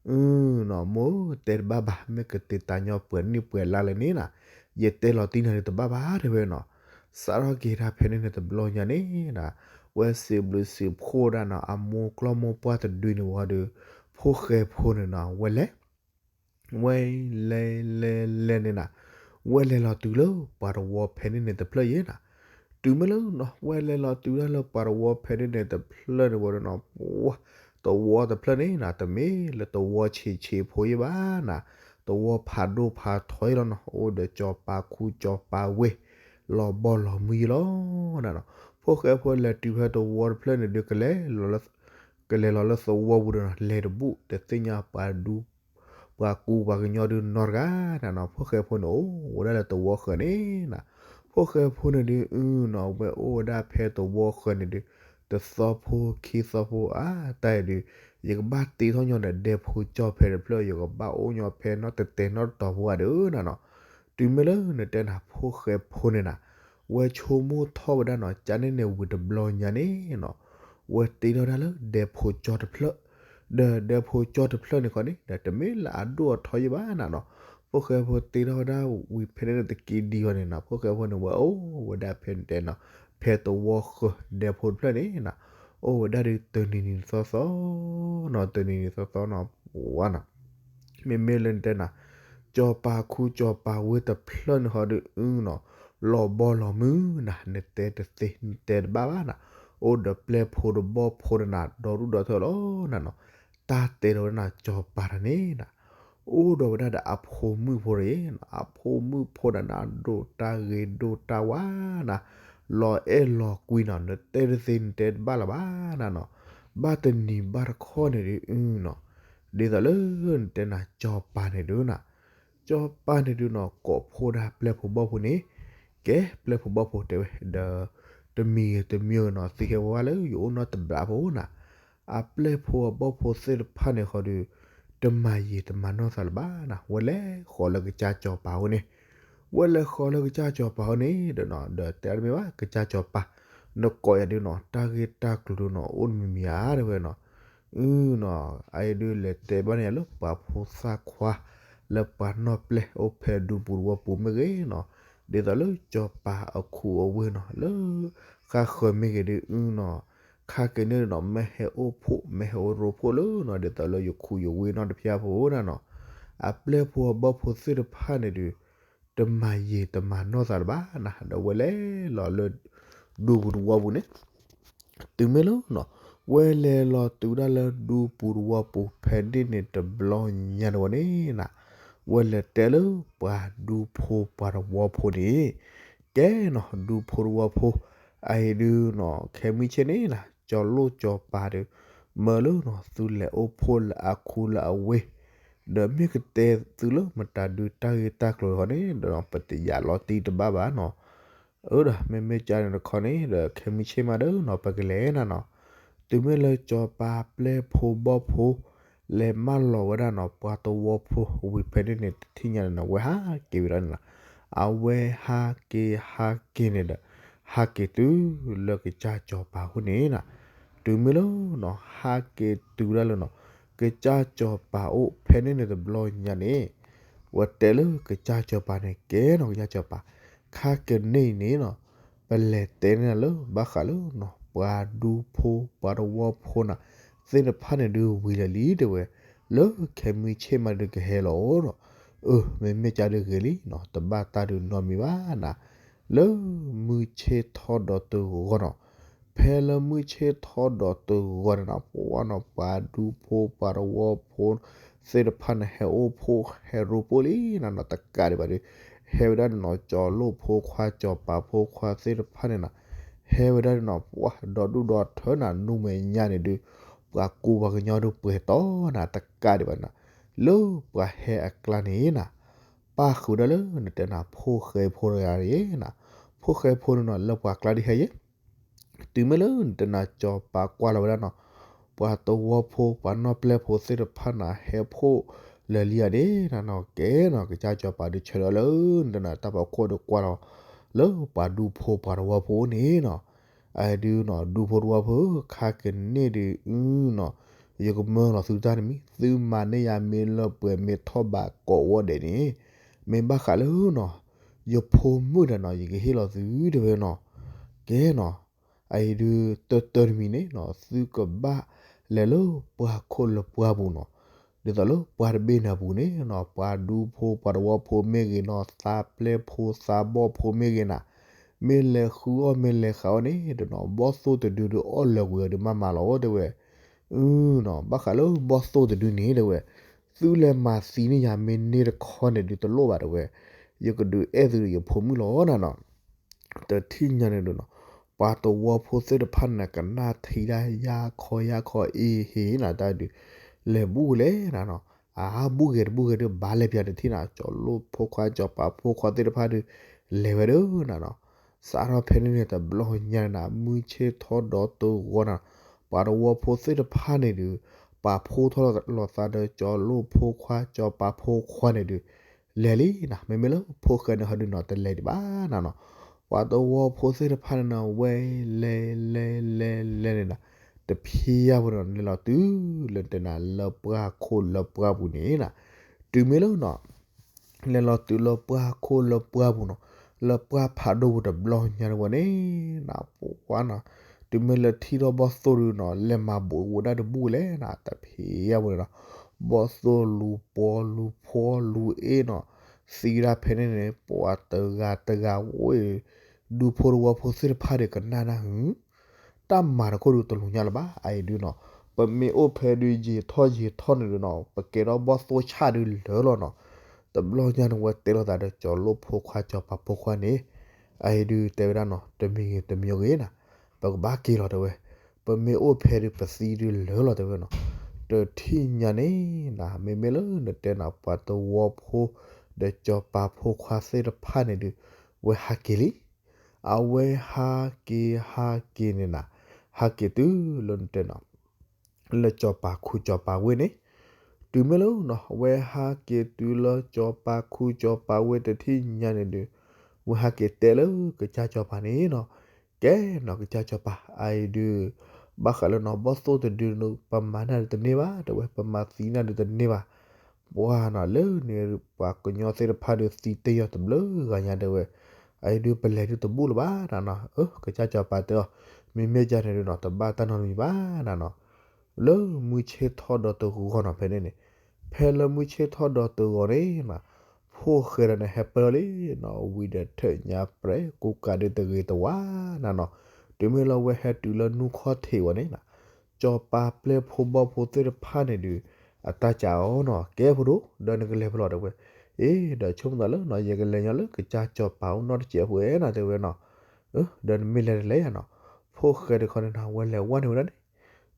အုနီၤ မိၢ်တဲတဘၣ်ဘၣ် မ့ၢ်ကတ့ၤတၢ်ညီပှဲၤနံၣ်ပှဲၤလါလဲၣ်န့ၣ်နၤ, ယတဲလီၤတံၢ်နၤဒုးတဘၣ်ဘၣ်တဲဝဲနီၤ, စးထီၣ်က့ၤတၢ်ဖဲန့ၣ်န့ၣ်တဘျီညါန့ၣ်နၤ, ဝဲစံးဘျုးစံးဖှိၣ်ဒၣ်နီၤ အမိၢ်ကျီၢ်မိၢ်ပှၢ်တဒုန့ၣ်ဝံၤဒီး ဖိၣ်ဃဲဖိန့ၣ်နီၤ ဝဲလဲၤ ဝဲလဲၤလဲၤလဲၤန့ၣ်နၤ, ဝဲလဲၤလီၤတုၤလၢပှၤတဝီဖဲန့ၣ်န့ၣ်တဖျၢၣ်ယဲနၤ, တုၤမ့ၢ်လၢနီၤ ဝဲလဲၤလီၤတုၤဒၣ်လၢပှၤတဝီဖဲန့ၣ်န့ၣ်တဖျၢၣ်န့ၣ်ဝံၤဒီးနီၤ ပှၤ တဝီတဖျၢၣ်န့ၣ်နၤ တမ့ၢ်လၢတဝီဆံးဆံးဖိယဲဘၣ်နၤ, တဝီဖးဒိၣ်ဖးထီယဲလီၤနီၤ, အိၣ်ဒီးစီၤပၤခူစီၤပၤဝ့ၢ် လီၤဘီလီၤမုၢ်ယဲလီၤနၤနီၤ, ဖိၣ်ဃဲဖိလဲၤတုၤဖဲတဝီတဖျၢၣ်န့ၣ်ဒုးကလဲၤလီၤလၢ ကလဲၤလီၤလၢသဝီပူၤဒီးနီၤ လဲၤတဘူၣ် တသ့ၣ်ညါပှၤဒူ ပှၤကူပှၤကညီဒုးနီတဂၤနၤနီၤ. ဖိၣ်ဃဲဖိန့ၣ်အိၣ်ဝဲဒၣ်လၢသဝီဃၢၤန့ၣ်နၤ. ဖိၣ်ဃဲဖိန့ၣ်ဒုး အုနီၤ ဝဲအိၣ်ဝဲဒၣ်ဖဲသဝီဃၢၤန့ၣ်ဒုး တသီဖိခံသီဖိအါတၢ်အံၤဒုး ယကဘၣ်တ့ထီၣ်ညီဒီးဒဲဖိကၠီဖဲတဖျၢၣ် ယကဘၣ်အိၣ်ညီဖဲနီတတဲာ်နီတတီၤဖိဧါဒုးနၤနီၤ. တုၤမ့ၢ်လၢနတဲနၤဖိၣ်ဃဲဖိန့ၣ်နၤ ဝဲဆိကမိၣ်ထီၣ်ဝဲဒၣ်နီၤ ကန့ၣ်န့ၣ်ဝံၤတဘျီညါန့ၣ်နီၤ ဝဲတ့ထီၣ်ဝဲဒၣ်လၢဒဲဖိကၠီတဖျၢၣ် ဒီးဒဲဖိကၠီတဖျၢၣ်န့ၣ်ခီန့ၣ် ဒီးတမ့ၢ်လၢအဒိၣ်အထီယဲၢ်ဘၣ်နၤနီၤ. ဖိၣ်ဃဲဖိတ့ထီၣ်ဝဲဒၣ်ဝံၤဖဲန့ၣ်န့ၣ်တက့ၤဒံးအီၤန့ၣ်နီၤ ဖိၣ်ဃဲဖိန့ၣ်ဝဲအိၣ်ဝဲဒၣ်ဖဲန့ၣ်တဲနီၤ ဖဲသဝီဃၢၤဒဲဖိတဖျၢၣ်န့ၣ်နၤ အိၣ်ဝဲဒၣ်ဒုးတနံၤနံၤသီသီနီၤ တနံၤနံၤသီသီနီၤ ဝါနၤ မ့မ့ၢ်လၢနတဲနၤ ကၠီၤပၤခူကၠီၤပၤဝ့ၢ်တဖျၢၣ်န့ၣ်ဃီဒုး အုနီၤ လီၤဘီလီၤမုၢ်နၤ နတဲတသ့ နတဲတဘၣ်ဘၣ်နၤ အိၣ်ဒီးပျဲၢ်ဖိဒီးဘီၣ်ဖိဒီးနၤ ဒီဒူၣ်ဒီထၢလီၤနၤနီၤ. တၢ်တဲဒီးဝဲဒၣ်နၤ ကၠီၤပၤတၢ်န့ၣ်နၤ အိၣ်ဒီးဝဲဒၣ်ဒီးအဖိမုၣ်ဖိတဂ့ၤ အဖိမုၣ်ဖိဒီးနၤ ဒိၣ်တၢ်ဂ့ၤဒိၣ်တၢ်ဝါနၤ လီၤအဲၣ်လီၤကွံနၤ နတဲတသ့ နတဲတဘၣ်လၢၤဘၣ်နၤနီၤ. ဘၣ်တနံၤဘၣ်တခီန့ၣ်ဒုး အုနီၤ ဒ်သိးလၢနတဲနၤ ကၠီၤပၤန့ၣ်ဒုးနၤ ကၠီၤပၤန့ၣ်ဒုးနီၤ ကိးဖှိၣ်ဒၣ်ပျဲၢ်ဖိဘီၣ်ဖိန့ၣ် ကဲ ပျဲၢ်ဖိဘီၣ်ဖိတဲဝဲ ဒီး တမံၤဂ့ၤတမံၤဂ့ၤနီၤ သုဟဲဝဲလၢယအိၣ်နီတဘျီဖိနၤ အပျဲၢ်ဖိအဘီၣ်ဖိသ့ၣ်တဖၣ်န့ၣ်ဃီဒုး တမၤယံာ်တမၤနီၢ်သးလၢၤဘၣ်နၤ ဝဲလဲၤဃီၤလၢကစၢ်ကၠီၤပၤအအိၣ်န့ၣ် ဝဲလဲၤဃီၤလၢကစၢ်ကၠီၤပၤအအိၣ်န့ၣ်ဒီးနီၤ ဒီးတဲတမ့ၢ်ဘၣ် ကစၢ်ကၠီၤပၤ နကိးယၤဒုးနီၤ တၢ်ဂ့ၢ်တၢ်ကျိၤဒုးနီၤ အိၣ်တမံၤမံၤဧါ တဲဝဲနီၤ အုနီၤ အအံၤဒုးလဲၤတဲဘၣ်န့ၣ်လၢပှၤဖိသၣ်ခွါ လၢပှၤနီၢ်ပျဲၢ်အိၣ်ဖဲဒူပူၤသဝီပူၤမ့ၢ်ဂ့ၤနီၤ ဒ်သိးလၢကၠီၤပၤအခူအဝ့ၢ်နီၤ လၢဃါဃၢၤမ့ၢ်ဂ့ၤဒုး အုနီၤ ခါက့ၤန့ၣ်နီၤ မ့ၢ်ဟဲအိၣ်ဖှိၣ် မ့ၢ်ဟဲအိၣ်ရိဖှိၣ်လၢနီၤ ဒ်သိးလၢယခူယဝ့ၢ်နီတဖၠါဖိနၤနီၤ အပျဲၢ်ဖိအဘီၣ်ဖိသ့ၣ်တဖၣ်န့ၣ်ဒုး တမၤယံာ်တမၤနီၢ်သးလၢၤဘၣ်နၤ ဒီးဝဲလဲၤလီၤလၢ ဒူပူၤသဝီပူၤန့ၣ် တုၤမ့ၢ်လၢနီၤ ဝဲလဲၤလီၤတုၤဒၣ်လၢဒူပူၤသဝီပူၤ ဖဲန့ၣ်န့ၣ်တဘျီညါန့ၣ်ဝဲန့ၣ်နၤ ဝဲလဲၤတဲလၢပှၤဒူဖိပှၤသဝီဖိန့ၣ် ကဲနီၤ ဒူဖိသဝီဖိ အအံၤဒုးနီၤ ခဲမုၢ်ဆ့ၣ်န့ၣ်နၤ ကၠီၤလိၣ်ကၠီၤပၤဒီး မၢလၢနီၤ သုလဲၤအိၣ်ဖှိၣ်လၢအခူလၢအဝ့ၢ် ဒီးမ့ၢ်ကတဲသုလၢမတၤဒုးတၢ်ဂ့ၢ်တၢ်ကျိၤဃီန့ၣ် ဒီးပတယာ်လီၤတံၢ်တဘၣ်ဘၣ်နီၤ အၢဒီး မ့မ့ၢ်ကန့ၣ်တခီန့ၣ် ဒီးခဲမုၢ်ဆ့ၣ်မးဒီးနီၤ ပကလဲၤနၤနီၤ တုၤမ့ၢ်လၢကၠီၤပၤပျဲၢ်ဖိဘီၣ်ဖိ လဲၤမၢလီၤဝဲဒၣ်နီၤ ပှၤသဝီဖိဝံၤဖဲန့ၣ်န့ၣ် တထံၣ်ညါန့ၣ်နီၤ ဝဲဟးက့ၤဝံၤဒီးန့ၣ်နီၤ အဝဲဟးက့ၤဟးက့ၤန့ၣ်ဒီး ဟးက့ၤတုၤလၢကစၢ်ကၠီၤပၤအအိၣ်န့ၣ်နၤ တုၤမ့ၢ်လၢနီၤ ဟးက့ၤတုၤဒၣ်လၢနီၤ ကစၢ်ကၠီၤပၤအိၣ်ဖဲန့ၣ်န့ၣ်တဘျီညါန့ၣ် ဝဲတဲလၢကစၢ်ကၠီၤပၤန့ၣ် ကဲနီၤ ကစၢ်ကၠီၤပၤ ခါကန့ၣ်န့ၣ်နီၤ ပလဲၤတဲန့ၢ်နၤလၢဘၣ်ဃးလၢနီၤ ပှၤဒူဖိပှၤသဝီဖိနၤ သ့ၣ်တဖၣ်န့ၣ်ဒုးဝံၤလၢာ်လံတဲဝဲ လၢခဲမုၢ်ဆ့ၣ်မးဒုးကဟဲလီၤနီၤ အၢ မ့မ့ၢ်ကဒီးဂ့ၤလံနီၤ တဘၣ်တၢ်ဒုးနီတမံၤဘၣ်နၤ လၢမုၢ်ဆ့ၣ်ထီၣ်ဒီးတဂီၤနီၤ ဖဲလၢမုၢ်ဆ့ၣ်ထီၣ်ဒီးတဂီၤန့ၣ်နီၤ ပှၤနီၤ ပှၤဒူဖိပှၤသဝီဖိ သ့ၣ်တဖၣ်န့ၣ် ဟဲအိၣ်ဖှိၣ်ဟဲရိဖှိၣ်လံနၤနီၤ တကးဒံးဘၣ်ဒီး ဟဲဝဲဒၣ်န့ၣ်နီၤ ကၠီၤလိၣ်ဖိခွါ ကၠီၤပၤဖိခွါသ့ၣ်တဖၣ်န့ၣ်နီၤ ဟဲဝဲဒၣ်န့ၣ်နီၤ ပှၤဒီဒူၣ်ဒီထၢနၤ နူမဲာ်ညါန့ၣ်ဒုး ပှၤကူပှၤကညီဒုးပှဲၤတီနၤ တကးဒံးဘၣ်နၤ လၢပှၤဟဲအကျါန့ၣ်နၤ ပၣ်ဃုာ်ဒၣ်လၢနတဲနၤ ဖိၣ်ဃဲဖိတဂၤန့ၣ်နၤ ဖိၣ်ဃဲဖိန့ၣ်နီၤ လၢပှၤကျါဒုးဟဲယဲၢ် တုၤမ့ၢ်လၢနတဲနၤ ကၠီၤပၤကွၢ်လီၤဝဲဒၣ်နီၤ ပှၤသဝီဖိ ပှၤနီၢ်ပျဲၢ်ဖိသ့ၣ်တဖၣ်နၤ ဟဲဖှိၣ်လၢာ်လံဧါန့ၣ်နၤနီၤ ကဲနီၤ ကစၢ်ကၠီၤပၤဒုးဆၢထၢၣ်လၢ နတဲနၤ တၢ်ဖီခိၣ်ဒီးကွၢ်လီၤ လၢပှၤဒူဖိပှၤသဝီဖိန့ၣ်နီၤ အဒုနီၤ ဒူဖိသဝီဖိ ခါကန့ၣ်ဒုး အုနီၤ ယကမၢလီၤသုတၢ်တမံၤ သုမၤန့ၢ်ယၤမ့ၢ်လၢပှဲၤမ့ၢ်ထီၣ်ဘးကိးဝီဒဲးန့ၣ် မ့ၢ်ဘၣ်ဃးလၢနီၤ ယဖိမုၣ်ဒီးနီၤ ယကဟ့ၣ်လီၤသုတဲဝဲနီၤ ကဲနီၤ အအံၤဒုး တၢတၢတမံၤန့ၣ်နီၤ သုကဘၣ်လဲၤလၢပှၢ်ခိၣ်လၢပှၢ်ပူၤနီၤ ဒ်သိးလၢပှၤတဘ့ၣ်နၤပူၤန့ၣ်နီၤ ပှၤဒူဖိပှၤသဝီဖိမ့ၢ်ဂ့ၤနီၤ သးပျဲၢ်ဖိသးဘီၣ်ဖိမ့ၢ်ဂ့ၤနၤ မ့ၢ်လဲၤဃုအီၣ်မ့ၢ်လဲၤဃုအီၣ်န့ၣ်ဒီးနီၤ ဘီၣ်သိၣ်တဒုဒီးအီၣ်လၢာ်ကွံာ်အီၤဒီးမၤမၤလီၤတဲဝဲ အုနီၤ ဘၣ်ဃးလၢဘီၣ်သိၣ်တဒုန့ၣ်တဲဝဲ သုလဲၤမၤသံန့ၢ်ယၤမ့ၢ်န့ၢ်တခီန့ၣ်ဒုးတလိၣ်ဘၣ်တဲဝဲ ယကဒုးအဲၣ်သုဒီးယဖိမုၣ်လီၤနၤနီၤ တထံၣ်ညါန့ၣ်ဒုးနီၤ ပှၤသဝီဖိသ့ၣ်တဖၣ်န့ၣ် ကနၣ်ထံၣ်ဒၣ်ယၢ်ခီယၢ်ခီအ့ဟ့နၤတၢ်ဒုး လဲၤဘူၣ်လဲၣ်နၤနီၤ, အါဘူၣ်ဂဲၤတဘူၣ်ဂဲၤဒုး ဘၣ်လဲၤပၠးတထံၣ်နၤ ကၠီၤလိၣ်ဖိခွါ ကၠီၤပၤဖိခွါသ့ၣ်တဖၣ်ဒုး လဲၤဝဲဒၣ်နၤနီၤ. စးထီၣ်ဖဲန့ၣ်န့ၣ် တဘျီညါန့ၣ်နၤ မုၢ်ဆ့ၣ်ထီၣ်ဒီးတဂီၤနၤ, ပှၤသဝီဖိသ့ၣ်တဖၣ်န့ၣ်ဒုး ပာ်ဖှိၣ်ထီၣ်လီၤသးဒီး ကၠီၤလိၣ်ဖိခွါ ကၠီၤပၤဖိခွါန့ၣ်ဒုး လဲၤလံနၤ, မ့မ့ၢ်လၢဖိၣ်ဃဲန့ၣ်ဟီဒုးနီၤ တလဲၤဒံးဘၣ်နၤနီၤ. ပှၤသဝီဖိသ့ၣ်တဖၣ်န့ၣ်နၤ ဝဲလဲၤလဲၤလဲၤလဲၤလဲၤန့ၣ်နၤ, တဖံးယၢ်ဖိန့ၣ်နၤ လဲၤလီၤတုၤလၢတဲနၤ လၢပှၢ်ခိၣ်လၢပှၢ်ပူၤန့ၣ်နၤ, တုၤမ့ၢ်လၢနီၤ လဲၤလီၤတုၤလၢပှၢ်ခိၣ်လၢပှၢ်ပူၤနီၤ, လၢပှၢ်ဖးဒိၣ်ပူၤတဘျီညါတဝဲန့ၣ်နၤ ပှၤနီၤ, တုၤမ့ၢ်လၢထံၣ်ထီၣ်ဘီၣ်သိၣ်ဒုးနီၤ လဲၤမၤဘူးဝဲဒၣ်တဘူၣ်လဲၣ်နၤ တဖံးယၢ်ဖိန့ၣ်နီၤ, ဘီၣ်သိၣ်လူၤပီလူၤဖီလူၤအ့ၣ်နီၤ, သံဒၣ်ဖဲန့ၣ်န့ၣ် ပှၤတဂၤတဂၤဝဲ ဒူဖိသဝီဖိသ့ၣ်တဖၣ်ဒုးကနၣ်နၢ်ဟု တၢ်မၤတခိၣ်ဒုးတလူၤညါလၢၤဘၣ် အအံၤဒုးနီၤ, ပမ့ၢ်အိၣ်ဖဲဒုးယံာ်ထီၣ်ယံာ်ထီၣ်န့ၣ်ဒုးနီၤ ပကဲထီၣ်ဘီၣ်သိၣ်ဆၣ်ဒုးလၢာ်လီၤနီၤ, တဘျီညါန့ၣ်ဝဲတဲလိာ်သးဒီး ကၠီၤလိၣ်ဖိခွါ ကၠီၤပၤဖိခွါန့ၣ်, အအံၤဒုးတဲဝဲဒၣ်နီၤ တမံၤဂ့ၤတမံၤဂ့ၤနၤ, ပကဘၣ်က့ၤလီၤတဲဝဲ, ပမ့ၢ်အိၣ်ဖဲဒုးပသံဒုးလၢာ်လီၤတဲဝဲနီၤ, တထံၣ်ညါန့ၣ်နၤ မ့မ့ၢ်လၢနတဲနၤ ပှၤသဝီဖိ ဒီးကၠီၤပၤဖိခွါသ့ၣ်တဖၣ်န့ၣ်ဒုး ဝဲဟးက့ၤလံ အဝဲဟးက့ၤဟးက့ၤန့ၣ်နၤ, ဟးက့ၤတုၤလၢနတဲနီၤ လၢကၠီၤပၤခူကၠီၤပၤဝ့ၢ်န့ၣ်, တုၤမ့ၢ်လၢနီၤ ဝဲဟးက့ၤတုၤလၢကၠီၤပၤခူကၠီၤပၤဝ့ၢ်တထံၣ်ညါန့ၣ်ဒုး, ဝဲဟးက့ၤတဲလၢကစၢ်ကၠီၤပၤန့ၣ်နီၤ, ကဲနီၤ ကစၢ်ကၠီၤပၤ အအံၤဒုး ဘၣ်ဃးလၢနီၤ ဘီၣ်သိၣ်တဒုန့ၣ် ပမၤနၢ်ဒုးတန့ၢ်ဘၣ်တဲဝဲ ပမၤသံနၢ်ဒုးတန့ၢ်ဘၣ် ပှၤနီၤ လၢန့ၣ်ပှၤကညီသ့ၣ်တဖၣ်ဒုးသံတ့ၢ်ယီၤတဘျုးဂၤညါတဲဝဲ, အအံၤဒုးပလဲၤဒုးတဘူၣ်လၢၤဘၣ်နၤနီၤ, အၢ ကစၢ်ကၠီၤပၤတဲအီၤ, မ့မ့ၢ်ကန့ၣ်ဒုးနီၤ တဘၣ်တၢ်နီတမံၤဘၣ်နၤနီၤ, လၢမုၢ်ဆ့ၣ်ထီၣ်ဒီးတဂီၤနီၤ ဖဲန့ၣ်န့ၣ်, ဖဲလၢမုၢ်ဆ့ၣ်ထီၣ်ဒီးတဂီၤန့ၣ်နၤ, ဖိၣ်ဃဲဒီးန့ၣ် ဟဲပၢၢ်လံနီၤ ဝံၤဒီးထၢၣ်ညါပြဲးကူကၤဒုးတဂ့ၤတဝါနၤနီၤ, တုၤမ့ၢ်လၢဝဲဟဲတုၤလၢနူၢ်ခီၣ်ထံးဝဲန့ၣ်နၤ ကၠီၤပၤပျဲၢ်ဖိဘီၣ်ဖိသ့ၣ်တဖၣ်န့ၣ်ဒုး အတၢ်ကးအီၤနီၤ ကဲဖိဒိၣ် ဒီးနကလဲၤဖဲလဲၣ်တဲဝဲ, အ့ ဒီးဆိကမိၣ်သးလၢနီၤ ယကလဲၤညီလၢကစၢ်ကၠီၤပၤအိၣ်နီတစဲးဖိဝဲနၤတဲဝဲနီၤ, ဒီးနမ့ၢ်လဲၤတလဲၤယၤနီၤ, ဖိၣ်ဃဲတခီန့ၣ်နၤ ဝဲလဲၤဝဲန့ၢ်ဝဲဒၣ်န့ၣ်,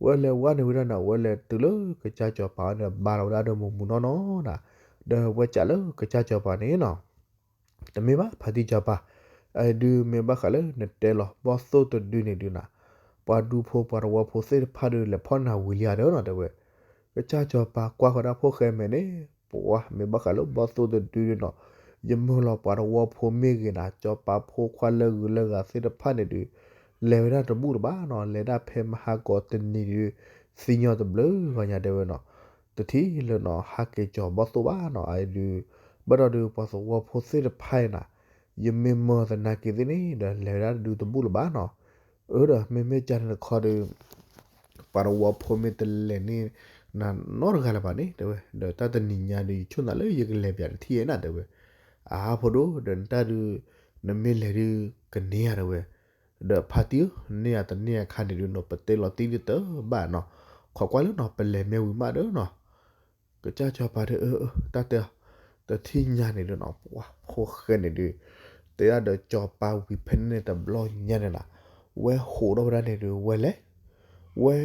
ဝဲလဲၤဝဲန့ၢ်ဝဲဒၣ်နၤ ဝဲလဲၤတုၤလၢကစၢ်ကၠီၤပၤန့ၣ် ဘါလီၤဝဲဒၣ်ဒီးမုၢ်မုၢ်နီၢ်နီၢ်နၤ, ဒီးဝဲစံးလၢကစၢ်ကၠီၤပၤန့ၣ်နီၤ တမ့ၢ်ဘၣ် ဖါတံၢ်ကၠီၤပၤ, အဒုးမ့ၢ်ဘၣ်ဃးလၢနတဲလီၤ ဘီၣ်သိၣ်တဒုန့ၣ်ဒုးနၤ, ပှၤဒူဖိပှၤသဝီဖိသ့ၣ်တဖၣ်ဒုး လဲၤဖီၣ်နၤဝံၤလံဧါဒီးနီၤတဲဝဲ, ကစၢ်ကၠီၤပၤကွၢ်ဃီၤဒၣ်ဖိၣ်ဃဲမဲာ်န့ၣ်, ပှၤမ့ၢ်ဘၣ်ဃးလၢဘီၣ်သိၣ်တဒုန့ၣ်နီၤ, ယမၢလီၤပှၤသဝီဖိမ့ၢ်ဂ့ၤနၤ ကၠီၤပၤဖိခွါလၢဂုၤလၢဂၤသ့ၣ်တဖၣ်န့ၣ်ဒုး, လဲၤဝဲဒၣ်တဘူၣ်လၢၤဘၣ်နီၤ, လဲၤဒၣ်ဖဲမဟါကီးတနံၤဒုး, သံညီတဘျုးဂၤညါတဲဝဲနီၤ တထံၣ်လၢနီၤ ဟးက့ၤကၠီၤဘီၣ်သိၣ်ဘၣ်နီၤ အဒုး, ဘၣ်ဒီးဒုးပှၤသဝီဖိသ့ၣ်တဖၣ်အံၤနၤ, ယမ့ၢ်မၢသနာ်က့သ့ၣ်န့ၣ်ဒီး လဲၤဝဲဒၣ်တဒုးတဘူၣ်လၢၤဘၣ်နီၤ, အၢဒီးမ့မ့ၢ်ကန့ၣ်တခီဒုး, ပှၤသဝီဖိမ့ၢ်တလဲၤန့ၢ်နၤနီတဂၤလၢၤဘၣ်န့ၣ်တဲဝဲ, ဒီးတၢ်တနံၤညါဒုး ယဆိကမိၣ်လၢယကလဲၤပၠးတထံၣ်နၤတဲဝဲ, အါဖိဒိၣ် ဒီးနတၢ်ဒုး, နမ့ၢ်လဲၤဒုးကန့ၢ်ဧါတဲဝဲ ဒီးဖါတံၢ်ဧၢ, န့ၢ်ဧါတန့ၢ်အခါန့ၣ်ဒုးနီၤ ပတဲလီၤတံၢ်ဒုးတဘၣ်နီၤ, ခိးကွၢ်လၢနီၤ ပလဲၤမ့ၢ်ဝံၤမးဒီးနီၤ, ကစၢ်ကၠီၤပၤဒီး အၢ အၢ တၢ်တဲအီၤ, တထံၣ်ညါန့ၣ်ဒုးနီၤ ပှၤဖိၣ်ဃဲန့ၣ်ဒုး, တဲဒၣ်ဒီးကၠီၤပၤဝံၤဖဲန့ၣ်န့ၣ်တဘျီညါန့ၣ်နၤ, ဝဲဟိးထီၣ်ဝဲဒၣ်န့ၣ်ဒုး ဝဲလဲၤ ဝဲ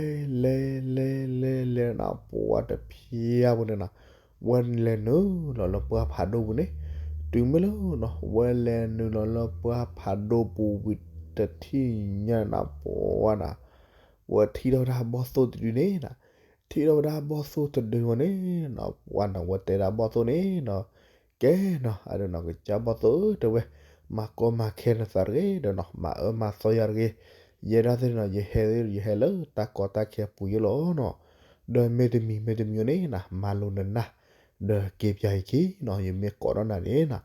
လဲၤလဲၤလဲၤနၤ ပှၤတဖျါဖိန့ၣ်နၤ, ဝဲလဲၤနုာ်လီၤလၢပှၢ်ဖးဒိၣ်ပူၤန့ၣ်, တုၤမ့ၢ်လၢနီၤ ဝဲလဲၤနုာ်လီၤလၢပှၢ်ဖးဒိၣ်ပူၤဝံၤတထံၣ်ညါနၤ ပှၤနၤ, ဝဲထံၣ်ထီၣ်ဝဲဒၣ်ဘီၣ်သိၣ်တဒုန့ၣ်နၤ, ထံၣ်ထီၣ်ဝဲဒၣ်ဘီၣ်သိၣ်တဒုဝဲန့ၣ်နီၤ ပှၤနၤ ဝဲတဲဒၣ်ဘီၣ်သိၣ်န့ၣ်နီၤ, ကဲနီၤ အဒုးနီၤ ကစၢ်ဘီၣ်သိၣ်ဧၢတဲဝဲ, မၤကီမၤခဲနသးတဂ့ၤဒီးနီၤ မၤအၢမၤသီယၤတဂ့ၤ, ယဲဒၣ်သ့ၣ်နီၤ ယဟဲ ယဟဲလၢတၢ်ကီတၢ်ခဲပူၤယိလီၤနီၤ, ဒီးမ့တမံၤမ့တမံၤန့ၣ်နၤ မၤလိနနၢ်, ဒီးက့ၤပၠးယခံနီၤ ယမ့ၢ်ကိးထီၣ်နၤန့ၣ်နၤ,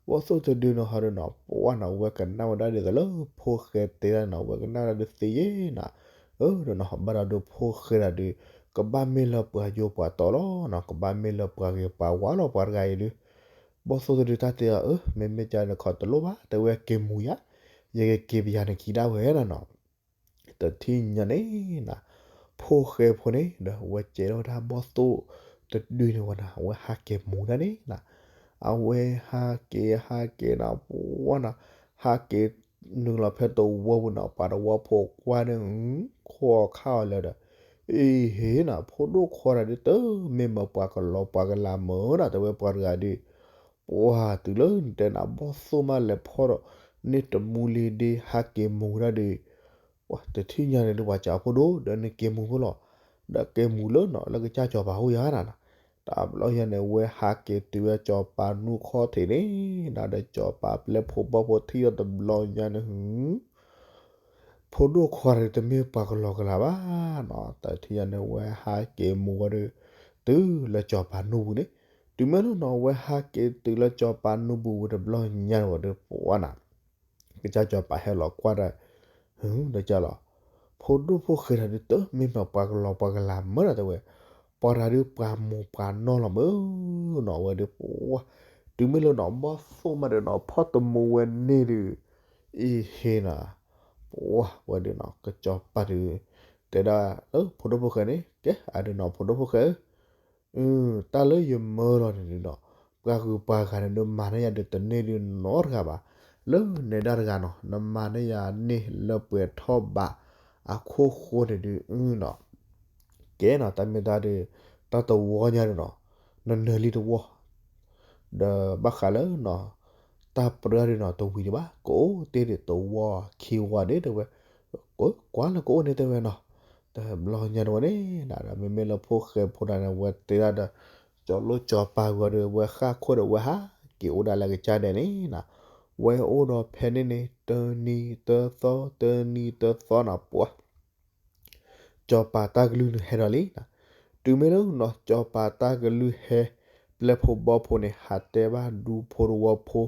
ဘီၣ်သိၣ်တဒုနီၤဟီဒီးနီၤ ပှၤနၤ ဝဲကနၣ်ဝဲဒၣ်ဒ်သိးလၢဖိၣ်ဃဲတဲဒၣ်နီၤ ဝဲကနၣ်ဒၣ်ဒုးသ့ယဲနၤ, အၢဒီးနီၤ ဘၣ်ဒီးဒုးဖိၣ်ဃဲဒၣ်ဒုး, ကဘၣ်မ့ၢ်လၢပှၤယိၤပှၤတီလီၤနီၤ ကဘၣ်မ့ၢ်လၢပှၤဂ့ၤပှၤဝါလီၤပှၤတဂၤအံၤဒုး, ဘီၣ်သိၣ်တဒုတၢ်တဲအီၤ အၢ မ့မ့ၢ်ကန့ၣ်တခီတလိၣ်ဘၣ် တဲဝဲက့ၤမူၤယၤ, ယကက့ၤပယၤနခံဒၣ်ဝဲနၤနီၤ, တထံၣ်ညါန့ၣ်နၤ, ဖိၣ်ဃဲဖိန့ၣ်ဒီး ဝဲကဲထီၣ်ဝဲဒၣ်ဘီၣ်သိၣ်တဒုန့ၣ်ဝဲနၤ အဝဲဟးက့ၤမူၤဒၣ်န့ၣ်နၤ, အဝဲဟးက့ၤဟးက့ၤနၤ ပှၤနၤ, ဟးက့ၤ နုာ်လီၤဖဲသဝီပူၤန့ၣ် ပှၤသဝီဖိကွၢ်န့ၣ် ခိၣ်ခါအီၤလၢာ်ဒီး အ့ဟ့နီၤ ဖိဒိၣ်ခွါတဂၤဒုး တမ့ၢ်မၤပှၤကလီၤပှၤကလၤမုၢ်နီၤ တဲဝဲပှၤတဂၤဒုး ပှၤတုၤလၢနတဲနၤဘီၣ်သိၣ်မးလဲၤဖီၣ်ဒီး န့ၢ်တမူလံဒ့ဟးက့ၤမူၤဝဲဒၣ်ဒီး ပှၤတထံၣ်ညါန့ၣ်ဒုး ပှၤစံးဖိဒိၣ် ဒီးနက့ၤမူၤဖိလီၤ, ဒီးက့ၤမူၤလၢနီၤ လၢကစၢ်စီၤပၤဟူယၤနၤနီၤ, တဘျီညါန့ၣ် ဝဲဟးက့ၤတုၤဝဲစီၤပၤနူခီၣ်ထံးန့ၣ် ဒီးစီၤပၤပျဲၢ်ဖိဘီၣ်ဖိထံၣ်ဒီးတဘျီညါန့ၣ် ဖိဒိၣ်ခွါန့ၣ် တမ့ၢ်ပှၤကလီၤကလၤဘၣ်နီၤ, တထံၣ်ညါန့ၣ် ဝဲဟးက့ၤမူၤဝဲဒီး တုၤလၢစီၤပၤနူပူၤန့ၣ်, တုၤမ့ၢ်လၢနီၤ ဝဲဟးက့ၤတုၤလၢစီၤပၤနူပူၤဝံၤတဘျီညါန့ၣ်ဝဲဒီး ပှၤနီၤ ကစၢ်စီၤပၤဟဲလီၤကွၢ်ဒီး ဟ့ၣ် ဒီးကလီၤ, ဖိဒိၣ်ဖိၣ်ဃဲတဂၤဒုး တမ့ၢ်မၤပှၤကလီၤပှၤကလၤမုၢ်နီၤ တဲဝဲ, ပှၤတဂၤဒုးပှၤမိၢ်ပှၤနီၢ်လီၤမုၢ်နီၤ ဝဲဒီးပှၤ, တုၤမ့ၢ်လၢနီၤ ဘီၣ်သိၣ်မးဒီးနီၤ ဖီၣ်တမူဝဲန့ၣ်ဒီး အ့ဟ့နီၤ, ပှၤဝဲဒီးနီၤ ကစၢ်စီၤပၤဒုး တဲဒၣ်လၢဖိဒိၣ်ဖိၣ်ဃဲန့ၣ် ကဲ အဒုးနီၤ ဖိဒိၣ်ဖိၣ်ဃဲဧၢ တၢ်လၢယမၢလီၤန့ၣ်ဒုးနီၤ, ပှၤဂုၤပှၤဂၤန့ၣ်ဒုးမၤန့ၢ်ယၤဒုးတန့ၢ်ဒုးနီတဂၤဘၣ်, လၢနဲဒၣ်တဂၤနီၤ နမၤန့ၢ်ယၤန့ၢ်လၢပှဲၤထီၣ်ဘး အခိၣ်ဃိန့ၣ်ဒုးနီၤ, ကဲနီၤ တၢ်မ့ၢ်တၢ်ဒုး တၢ်တဝီညါဒုးနီၤ, နနၢၤလံတဝီ ဒီးဘၣ်ဃးလၢနီၤ တၢ်ပြၢဒုးနီၤ တဝံၤဒံးဘၣ် ကအိၣ်တ့ၢ်ဒံးတဝီခံဝီဒံးတဲဝဲ, ကွၢ်လၢကအိၣ်န့ၣ်တဲဝဲနီၤ, တဘျီညါန့ၣ်ဝဲန့ၣ် ဒီးမ့မ့ၢ်လၢဖိၣ်ဃဲဖိတဂၤန့ၣ် ဝဲတဲဒၣ်ဒီး ကၠီၤလိၣ်ကၠီၤပၤဝံၤဒီး ဝဲဃၣ်ခိၣ်ဒီးဝဲဟးက့ၤအိၣ်ဒၣ်လၢကစၢ်ဒဲးန့ၣ်နီၤ, ဝဲအိၣ်ဒီးဖဲန့ၣ်န့ၣ် တနံၤတသီ တနံၤတသီနီၤ ပှၤ ကၠီၤပၤတၢ်ကလုၢ်န့ၣ်ဟဲဒီးလံနီၤ, တုၤမ့ၢ်လၢနီၤ ကၠီၤပၤတၢ်ကလုၢ်ဟဲ ပျဲၢ်ဖိဘီၣ်ဖိန့ၣ် ဟးတဲဘၣ်ဒူဖိတဝီဖိ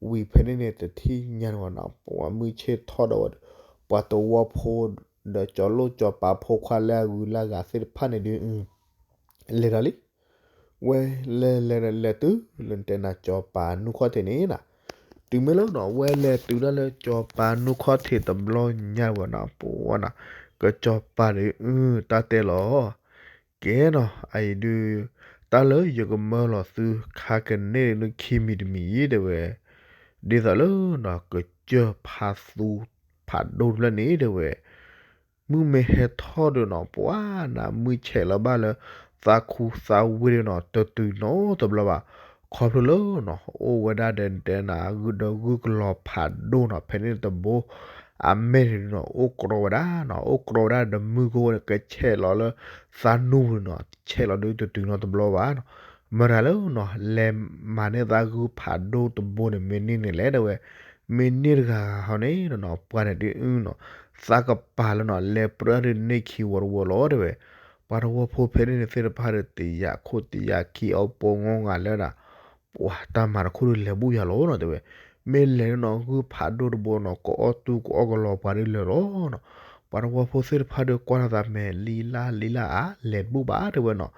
ဝံၤဖဲန့ၣ်န့ၣ် တထံၣ်ညါန့ၣ်ဝဲနီၤ ပှၤမုၢ်ဆ့ၣ်ထီၣ်ဒီးဝဲဒီး ပှၤတဝီဖိ ဒီးကၠီၤလိၣ်ကၠီၤပၤဖိခွါလၢအဂုၤလၢအဂၤသ့ၣ်တဖၣ်န့ၣ်ဒုး လဲၤဒီးလံ ဝဲလဲၤလဲၤလဲၤတုၤလၢနတဲနၤကၠီၤပၤနူခီၣ်ထံးန့ၣ်နီၤ, တုၤမ့ၢ်လၢနီၤ ဝဲလဲၤတုၤဒၣ်လၢကၠီၤပၤနူခီၣ်ထံးတဘျီညါဝဲနီၤ ပှၤနီၤ ကစၢ်စီၤပၤဒီး တၢ်တဲလီၤ ကဲနီၤ အအံၤဒုး တၢ်လၢယကမၢလီၤသုခါကန့ၢ်ဒုးခံမံၤတမံၤအံၤတဲဝဲ, ဒ်သိးလၢနီၤ ကစၢၢ်ဖးသူဖးဒိၣ်တဖျၢၣ်န့ၣ်တဲဝဲ မုၢ်မ့ၢ်ဟဲထီၣ်ဒီးနီၤ ပှၤနၤမုၢ်ဆဲးလီၤဘၣ်လၢ သးခူသးဝ့ၢ်ဒီးနီၤ တတုၤနီတဘျီဘၣ်, ခီဖျိလၢနီၤ အိၣ်ဝဲဒၣ်ဒီးတဲနၤ ဂုၢ်ဒီးဂုၢ်ကလီၤဖးဒိၣ်နီၤ ဖဲန့ၣ်တဘိ အမဲာ်န့ၣ်နီၤ အိၣ်ကြီဝဲဒၣ်နီၤ အိၣ်ကြီဝဲဒၣ်ဒီးမုၢ်ကအိၣ်န့ၣ် ကဆဲးလီၤလၢ သးနူပူၤန့ၣ်နီၤ ဆဲးလီၤဒီးတတုၤနီတဘျီဘၣ်နီၤ, မတၤလၢနီၤ လဲၤမၤန့ၢ်သးဂုၢ်ဖးဒိၣ်တဘိန့ၣ် မ့ၢ်န့ၢ်န့ၣ်လဲၣ်တဲဝဲ, မ့ၢ်န့ၢ်တဂၤဂၤဟီန့ၣ်နီၤ ပှၤန့ၣ်ဒုးနီၤ သးကပၤလၢနီၤ လဲၤပြၢဒုးန့ၢ်ခံဝီတဝီလီၤတဲဝဲ, ပှၤတဝီဖိဖဲန့ၣ်န့ၣ်သ့ၣ်တဖၣ်ဒီး တယာ်ခိၣ်တယာ်ခံအီၤပိာ်ငီၢ်ငၢ်လၢဒၣ် ပှၤတၢ်မၤတခိၣ်ဒုးလဲၤဘူၣ်ယၤလီၤနီၤတဲဝဲ, မ့ၢ်လဲၤန့ၣ်နီၤ ဂုၢ်ဖးဒိၣ်တဘိနီၤ ကအီၣ်တူၢ်ကအီၣ်ကလီၤပှၤဒုးလၢာ်လီၤနီၤ, ပှၤတဝီဖိသ့ၣ်တဖၣ်ဒီးကွၢ်ထီၣ်သးမဲာ်လံလၢ်လံလၢ်အါ လဲၤတဘူၣ်ဘၣ်တဲဝဲနီၤ,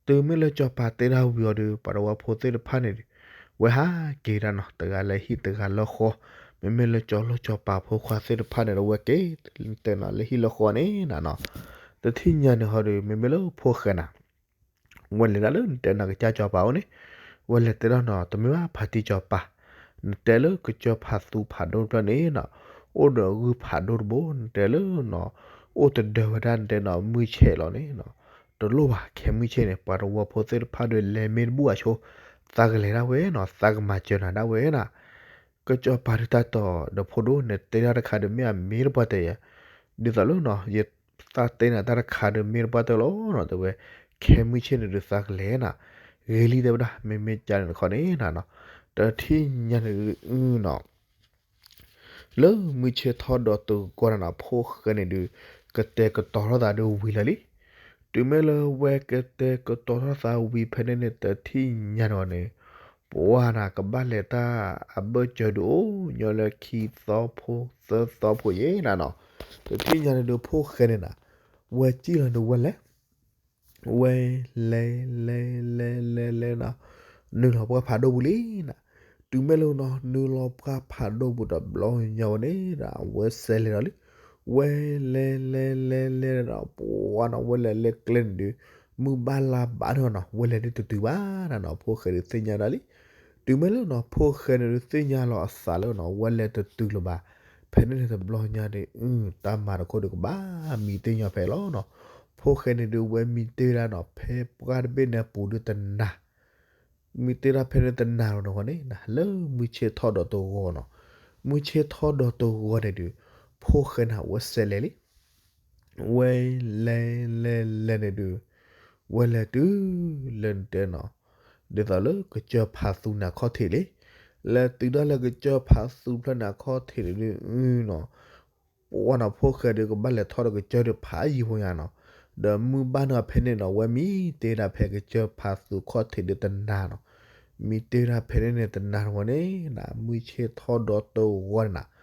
တုၤမ့ၢ်လၢစီၤပၤတဲတၢ်ဝံၤအီၤဒီး ပှၤတဝီဖိသ့ၣ်တဖၣ်န့ၣ် ဝဲဟးက့ၤဒၣ်နီၤ တဂၤလၢဟံၣ်တဂၤလၢဃီ, မ့မ့ၢ်လၢကၠီၤလိၣ်ကၠီၤပၤဖိခွါသ့ၣ်တဖၣ်န့ၣ်ဒီး ဝဲက့ၤတဲနီၤလၢဟံၣ်လၢဃီန့ၣ်နၤနီၤ, တထံၣ်ညါန့ၣ်ဟီဒီး မ့မ့ၢ်လၢဖိၣ်ဃဲနၤ ဝဲလဲၤဒၣ်လၢနတဲနၤကစၢ်စီၤပၤအိၣ်န့ၣ်, ဝဲလဲၤတဲဒၣ်နီၤ တမ့ၢ်ဘၣ်ဖါတံၢ်စီၤပၤ, နတဲလၢကစၢၢ်ဖးသူဖးဒိၣ်တဖျၢၣ်န့ၣ်နီၤ, အိၣ်ဒီးဂုၢ်ဖးဒိၣ်တဘိ နတဲလၢနီၤ, အိၣ်တဒၢဝဲဒၣ်နတဲနီၤ မုၢ်ဆဲးလီၤန့ၣ်နီၤ, တလိၣ်ဘၣ်ခဲမုၢ်ဆ့ၣ်န့ၣ် ပှၤတဝီဖိသ့ၣ်တဖၣ်ဒီးလဲၤမ့ၢ်တဘူၣ်အဆိ, သးကလဲၤဒၣ်ဝဲနီၤ သးကမၤစၢၤနၤဒၣ်ဝဲနၤ ကစၢ်စီၤပၤဒုးတၢ်တီၤဒီးဖိဒိၣ် နတဲတၢ်တခါဒီးမ့ၢ်အမ့ၢ်တပှၢ်တၢၢ်ယၤ, ဒ်သိးလၢနီၤ ယသးတဲနၤတၢ်တခါဒီးမ့ၢ်တပှၢ်တၢၢ်လီၤနီၤ တဲဝဲ, ခဲမုၢ်ဆ့ၣ်န့ၣ်ဒုးသးကလဲၤနၤ, ဂ့ၤလံတဲဝဲဒၣ် မ့မ့ၢ်ကန့ၣ်တခီန့ၣ်နၤနီၤ, တထံၣ်ညါန့ၣ်ဒုးနီၤ လၢမုၢ်ဆ့ၣ်ထီၣ်ဒီးတဂီၤနၤနီၤ ဖိၣ်ဃဲန့ၣ်ဒုး ကတဲာ်ကတီၤထီၣ်သးဒီးဝံၤလၢာ်လံ, တုၤမ့ၢ်လၢဝဲကတဲာ်ကတီၤထီၣ်သးဝံၤဖဲန့ၣ်န့ၣ် တထံၣ်ညါန့ၣ်န့ၣ်, ပှၤနၤကဘၣ်လဲၤတၢ်အဘၢၣ်စၢၤဒုးအိၣ်ညီလၢ ခံသီဖိ သၢသီဖိယဲနၤနီၤ, တထံၣ်ညါန့ၣ်ဒုးဖိၣ်ဃဲန့ၣ်နၤ, ဝဲစံၣ်လီၤဒုးဝဲလဲၤ ဝဲလဲၤလဲၤလဲၤလဲၤလဲၤနီၤ, နုာ်လီၤပှၢ်ဖးဒိၣ်ပူၤလံနၤ, တုၤမ့ၢ်လၢနီၤ နုာ်လီၤပှၢ်ဖးဒိၣ်ပူၤတဘျီညါဝဲန့ၣ်ဒီး အဝဲစဲးလဲၤဒီးလံ, ဝဲလဲၤလဲၤလဲၤလဲၤဒီး ပှၤနီၤ ဝဲလဲၤလၢကျဲန့ၣ်ဒုး မုၢ်ဘၣ်လါဘၣ်န့ၣ်နီၤ ဝဲလဲၤဒုးတတုၤဘၣ်နၤနီၤ ဖိၣ်ဃဲဒုးသ့ၣ်ညါဒၣ်လံ, တုၤမ့ၢ်လၢနီၤ ဖိၣ်ဃဲန့ၣ်ဒုးသ့ၣ်ညါလီၤအသးလၢနီၤ ဝဲလဲၤတတုၤလၢၤဘၣ်, ဖဲ ဖဲန့ၣ်န့ၣ်တဘျီညါဒီး အု တၢ်မၤတခီဒီးကဘၣ်မံတ့ၢ်ညီဖဲလီၤနီၤ. ဖိၣ်ဃဲန့ၣ်ဒုးဝဲမံတ့ၢ်ဝဲဒၣ်နီၤ ဖဲပှၢ်တဘ့ၣ်န့ၣ်အပူၤဒုးတနၤ မံတ့ၢ်ဒၣ်ဖဲန့ၣ်တနၤလီၤနီၤဃီန့ၣ် လၢမုၢ်ဆ့ၣ်ထီၣ်ဒီးတဂီၤနီၤ. မုၢ်ဆ့ၣ်ထီၣ်ဒီးတဂီၤန့ၣ်ဒုး ဖိၣ်ဃဲန့ၣ် အဝဲစဲးလဲၤလံ ဝဲလဲၤလဲၤလဲၤန့ၣ်ဒုး ဝဲလဲၤတုၤလၢနတဲနီၤ ဒ်သိးလၢကစၢၢ်ဖးသူန့ၣ်အခီၣ်ထံးလံ. လဲၤတုၤဒၣ်လၢကစၢၢ်ဖးသူဖျၢၣ်န့ၣ်အခီၣ်ထံးန့ၣ်ဒုး အုနီၤ ပှၢ်နီၤ ဖိၣ်ဃဲဒုးကဘၣ်လဲၤထီၣ်ဒီးကစၢၢ်ဒုးဖးယံာ်ဖိညါနီၤ. ဒီးမုၢ်ဘၣ်နီၤဖဲန့ၣ်နီၤ ဝဲမံတ့ၢ်ဒၣ်ဖဲကစၢၢ်ဖးသူခီၣ်ထံးဒုးတနၤနီၤ. မံတ့ၢ်ဒၣ်ဖဲန့ၣ်န့ၣ်တနၤတဝဲန့ၣ် မုၢ်ဆ့ၣ်ထီၣ်ဒီးတဂီၤန့ၣ်နီၤ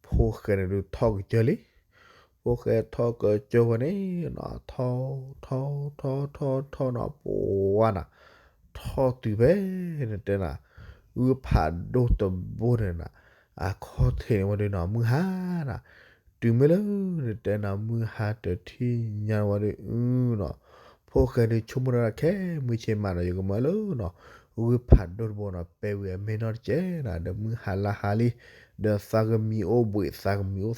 ဖိၣ်ဃဲန့ၣ်ဒုးထီၣ်ကစၢၢ်လံ. ဖိၣ်ဃဲထီၣ်ကစၢၢ်ဝဲန့ၣ်နီၤ ထီၣ် ထီၣ် ထီၣ် ထီၣ် ထီၣ်နီၤ ပှၢ်နီၤ ထီၣ်တုၤဖဲ နတဲနီၤ ဂုၢ်ဖးဒိၣ်တဘိန့ၣ်နီၤ အခီၣ်ထံးန့ၣ်ဝဲဒုးနီၤ မုၢ်ဟါနီၤ တုၤမ့ၢ်လၢနတဲနီၤ မုၢ်ဟါတထံၣ်ညါဝဲဒုး အုနီၤ ဖိၣ်ဃဲဒုးဆိကမိၣ်ဒၣ်ခဲမုၢ်ဆ့ၣ်မးနီၤ ယကမၢလၢနီၤ ဂုၢ်ဖးဒိၣ်တဘိနီၤ ပဲဝံၤအမဲာ်နီၢ်တစဲးနီၤ ဒီးမုၢ်ဟါလၢဟါလံ ဒီးသးကမံအိၣ်ဘှံးသးကမံအိၣ်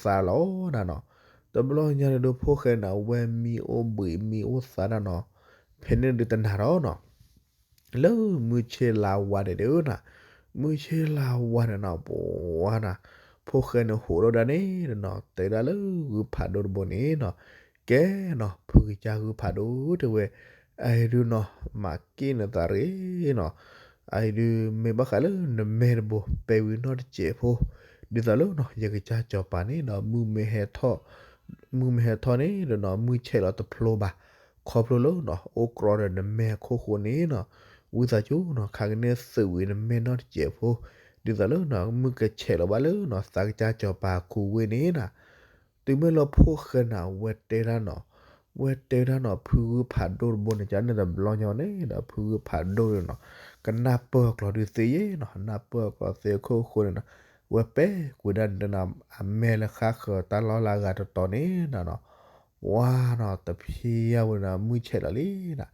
သးလီၤနီၤနီၤ. တဘျီညါန့ၣ်ဒုး ဖိၣ်ဃဲန့ၣ် အဝဲမံအိၣ်ဘှံးမံအိၣ်သးဒၣ်နီၤ ဖဲန့ၣ်ဒုးတနၤဒီးနီၤ လၢမုၢ်ဆ့ၣ်လါဝါန့ၣ်ဒုးနီၤ မုၢ်ဆ့ၣ်လါဝါန့ၣ်နီၤ ပှၢ်နီၤ ဖိၣ်ဃဲန့ၣ်ဟိးထီၣ်ဒၣ်န့ၣ်နီၤ တဲဒၣ်လၢဂုၢ်ဖးဒိၣ်တဘိန့ၣ်နီၤ ကဲနီၤ ဖုကစၢ်ဂုၢ်ဖးဒိၣ်တဲဝဲ အအံၤဒုးနီၤ မၤက့ၣ်နသးတဂ့ၤနီၤ အအံၤဒုးမ့ၢ်ဘၣ်ဃးလၢနမဲာ်တဘိ ပဲဝံၤနီၢ်တစဲးဖိ ဒ်သိးလၢနီၤ ယကစၢ်စီၤပၤန့ၣ်ဒီး မုၢ်မ့ၢ်ဟဲထီၣ်န့ၣ်ဒီးနီၤ မုၢ်ဆဲးလီၤတဖျိဘၣ် ခီဖျိလၢနီၤ အိၣ်ကြီဒီးနမဲာ်အခိၣ်ဃိန့ၣ်နီၤ ဝံသးစူၤနီၤ ခါကန့ၢ်သုးဝံၤနမဲာ်နီၢ်တစဲးဖိ ဒ်သိးလၢနီၤ မုၢ်ကဆဲးလီၤဘၣ်လၢနီၤ သးကစၢ်စီၤပၤခူဝ့ၢ်န့ၣ်နီၤ တုၤမ့ၢ်လၢဖိၣ်ဃဲန့ၣ် အဝဲတဲဒၣ်နီၤ ဝဲတဲဒၣ်နီၤ ဖုဂုၢ်ဖးဒိၣ်တဘိန့ၣ် ကန့ၣ်တဘျီညါန့ၣ်ဒီး ဖုဂုၢ်ဖးဒိၣ်န့ၣ်နီၤ ကနၢ်ပၢၢ်အကျိၤဒုးသ့ယဲနီၤ နၢ်ပၢၢ်အကျိၤသ့အခိၣ်ဃိန့ၣ်နီၤ ဝဲပဲာ်ကွံာ်ဒၣ်န့ၣ်နီၤ အမဲာ်လၢဃါဃၢၤတၢ်လီၢ်လၢအဂၤတတီၤန့ၣ်နီၤ ပှၢ်နီၤ တဖျဲဝဲနီၤ မုၢ်ဆဲးလီၤလံနီၤ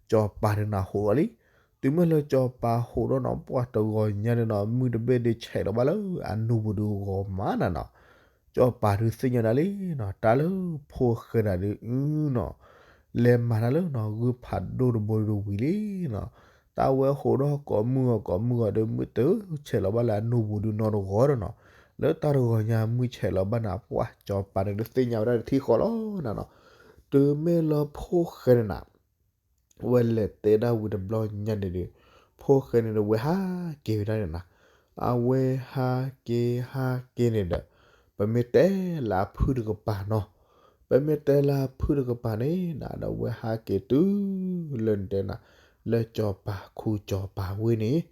စီၤပၤန့ၣ်နီၤ ဟိးထီၣ်လံ တုၤမ့ၢ်လၢစီၤပၤဟိးထီၣ်နီၤ ပှၢ်တဂီၤညါန့ၣ်နီၤ မုၢ်တဘ့ၣ်ဒုးဆဲးလီၤဘၣ်လၢအနူပူၤဒုးဂီၤမးနီၤနီၤ စီၤပၤဒုးသ့ၣ်ညါဒၣ်လံနီၤ တၢ်လၢဖိၣ်ဃဲန့ၣ်ဒုး အုနီၤ လဲၤမၤတၢ်လၢနီၤ ဂုၢ်ဖးဒိၣ်တဘိဒုးဝံၤလံနီၤ တၢ်ဝဲဟိးထီၣ်ကိးမုၢ်ဂီၤကိးမုၢ်ဂီၤဒီး မုၢ်တဆဲးလီၤဘၣ်လၢအနူပူၤဒုးနီတဂီၤဒီးနီၤ လၢတၢ်တဂီၤညါမုၢ်ဆဲးလီၤဘၣ်န့ၣ် ပှၢ်စီၤပၤန့ၣ်ဒုးသ့ၣ်ညါဝဲဒၣ်တထံၣ်ဃီလီၤနီၤနီၤ တုၤမ့ၢ်လၢဖိၣ်ဃဲန့ၣ်နီၤ ဝဲလဲၤတဲဒၣ်ဝံၤတဘျီညါန့ၣ်ဒီး ဖိၣ်ဃဲန့ၣ်ဒီး ဝဲဟးက့ၤဝဲဒၣ်န့ၣ်နီၤ. အဝဲဟးက့ၤဟးက့ၤန့ၣ်ဒီး ပမ့ၢ်တဲလၢအဖုၣ်တကပၤနီၤ, ပမ့ၢ်တဲလၢအဖုၣ်တကပၤန့ၣ်နီၤ ဒီးဝဲဟးက့ၤတုၤလၢနတဲနီၤ လၢစီၤပၤခူစီၤပၤဝ့ၢ်န့ၣ်,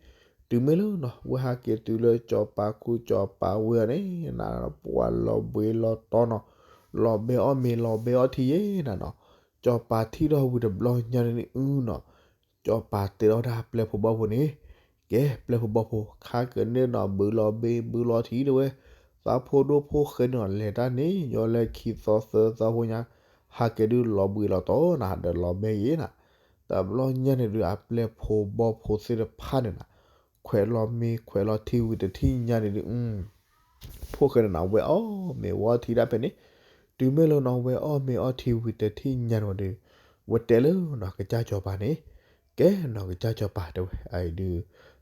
တုၤမ့ၢ်လၢနီၤ ဝဲဟးက့ၤတုၤလၢစီၤပၤခူစီၤပၤဝ့ၢ်အီၤန့ၣ်နီၤ ပှၤလီၤဘှံးလီၤတီၤနီၤ, လီၤဘဲအီၣ်မ့ၤလီၤဘဲအီထံယဲနီၤနီၤ. စီၤပၤထံၣ်ထီၣ်ဝံၤတဘျီညါန့ၣ်အုနီၤ, စီၤပၤတဲထီၣ်ဝဲဒၣ်ပျဲၢ်ဖိဘီၣ်ဖိန့ၣ်, ကဲပျဲၢ်ဖိဘီၣ်ဖိ ခါကန့ၢ်နီၤ ဘုးလီၤဘ့ဘုးလီၤထံတဲဝဲ, သးဖိဒိၣ်ဖိဃဲန့ၣ်နီၤ လဲၤတၢ်န့ၣ် ယီၤလၢခံသီသၢသီဖိညါ, ဟးက့ၤဒုးလီၤဘှံးလီၤတီၤနီၤ ဒီးလီၤဘဲယဲနီၤ. တဘျီညါန့ၣ်ဒုးအပျဲၢ်ဖိဘီၣ်ဖိသ့ၣ်တဖၣ်န့ၣ်နီၤ ခွဲးလီၤမ့ၤခွဲးလီၤထံဝံၤတထံၣ်ညါန့ၣ်ဒုး ဖိၣ်ဃဲန့ၣ်နီၤ ဝဲအီၣ်မ့ၤဝဲအီထံဒၣ်ဖဲန့ၣ်, တုၤမ့ၢ်လၢနီၤ ဝဲအီၣ်မ့ၤအီထံဝံၤတထံၣ်ညါန့ၣ်ဝဲဒီး ဝဲတဲလၢနီၤ ကစၢ်စီၤပၤန့ၣ်, ကဲနီၤ ကစၢ်စီၤပၤတဲဝဲ အအံၤဒုး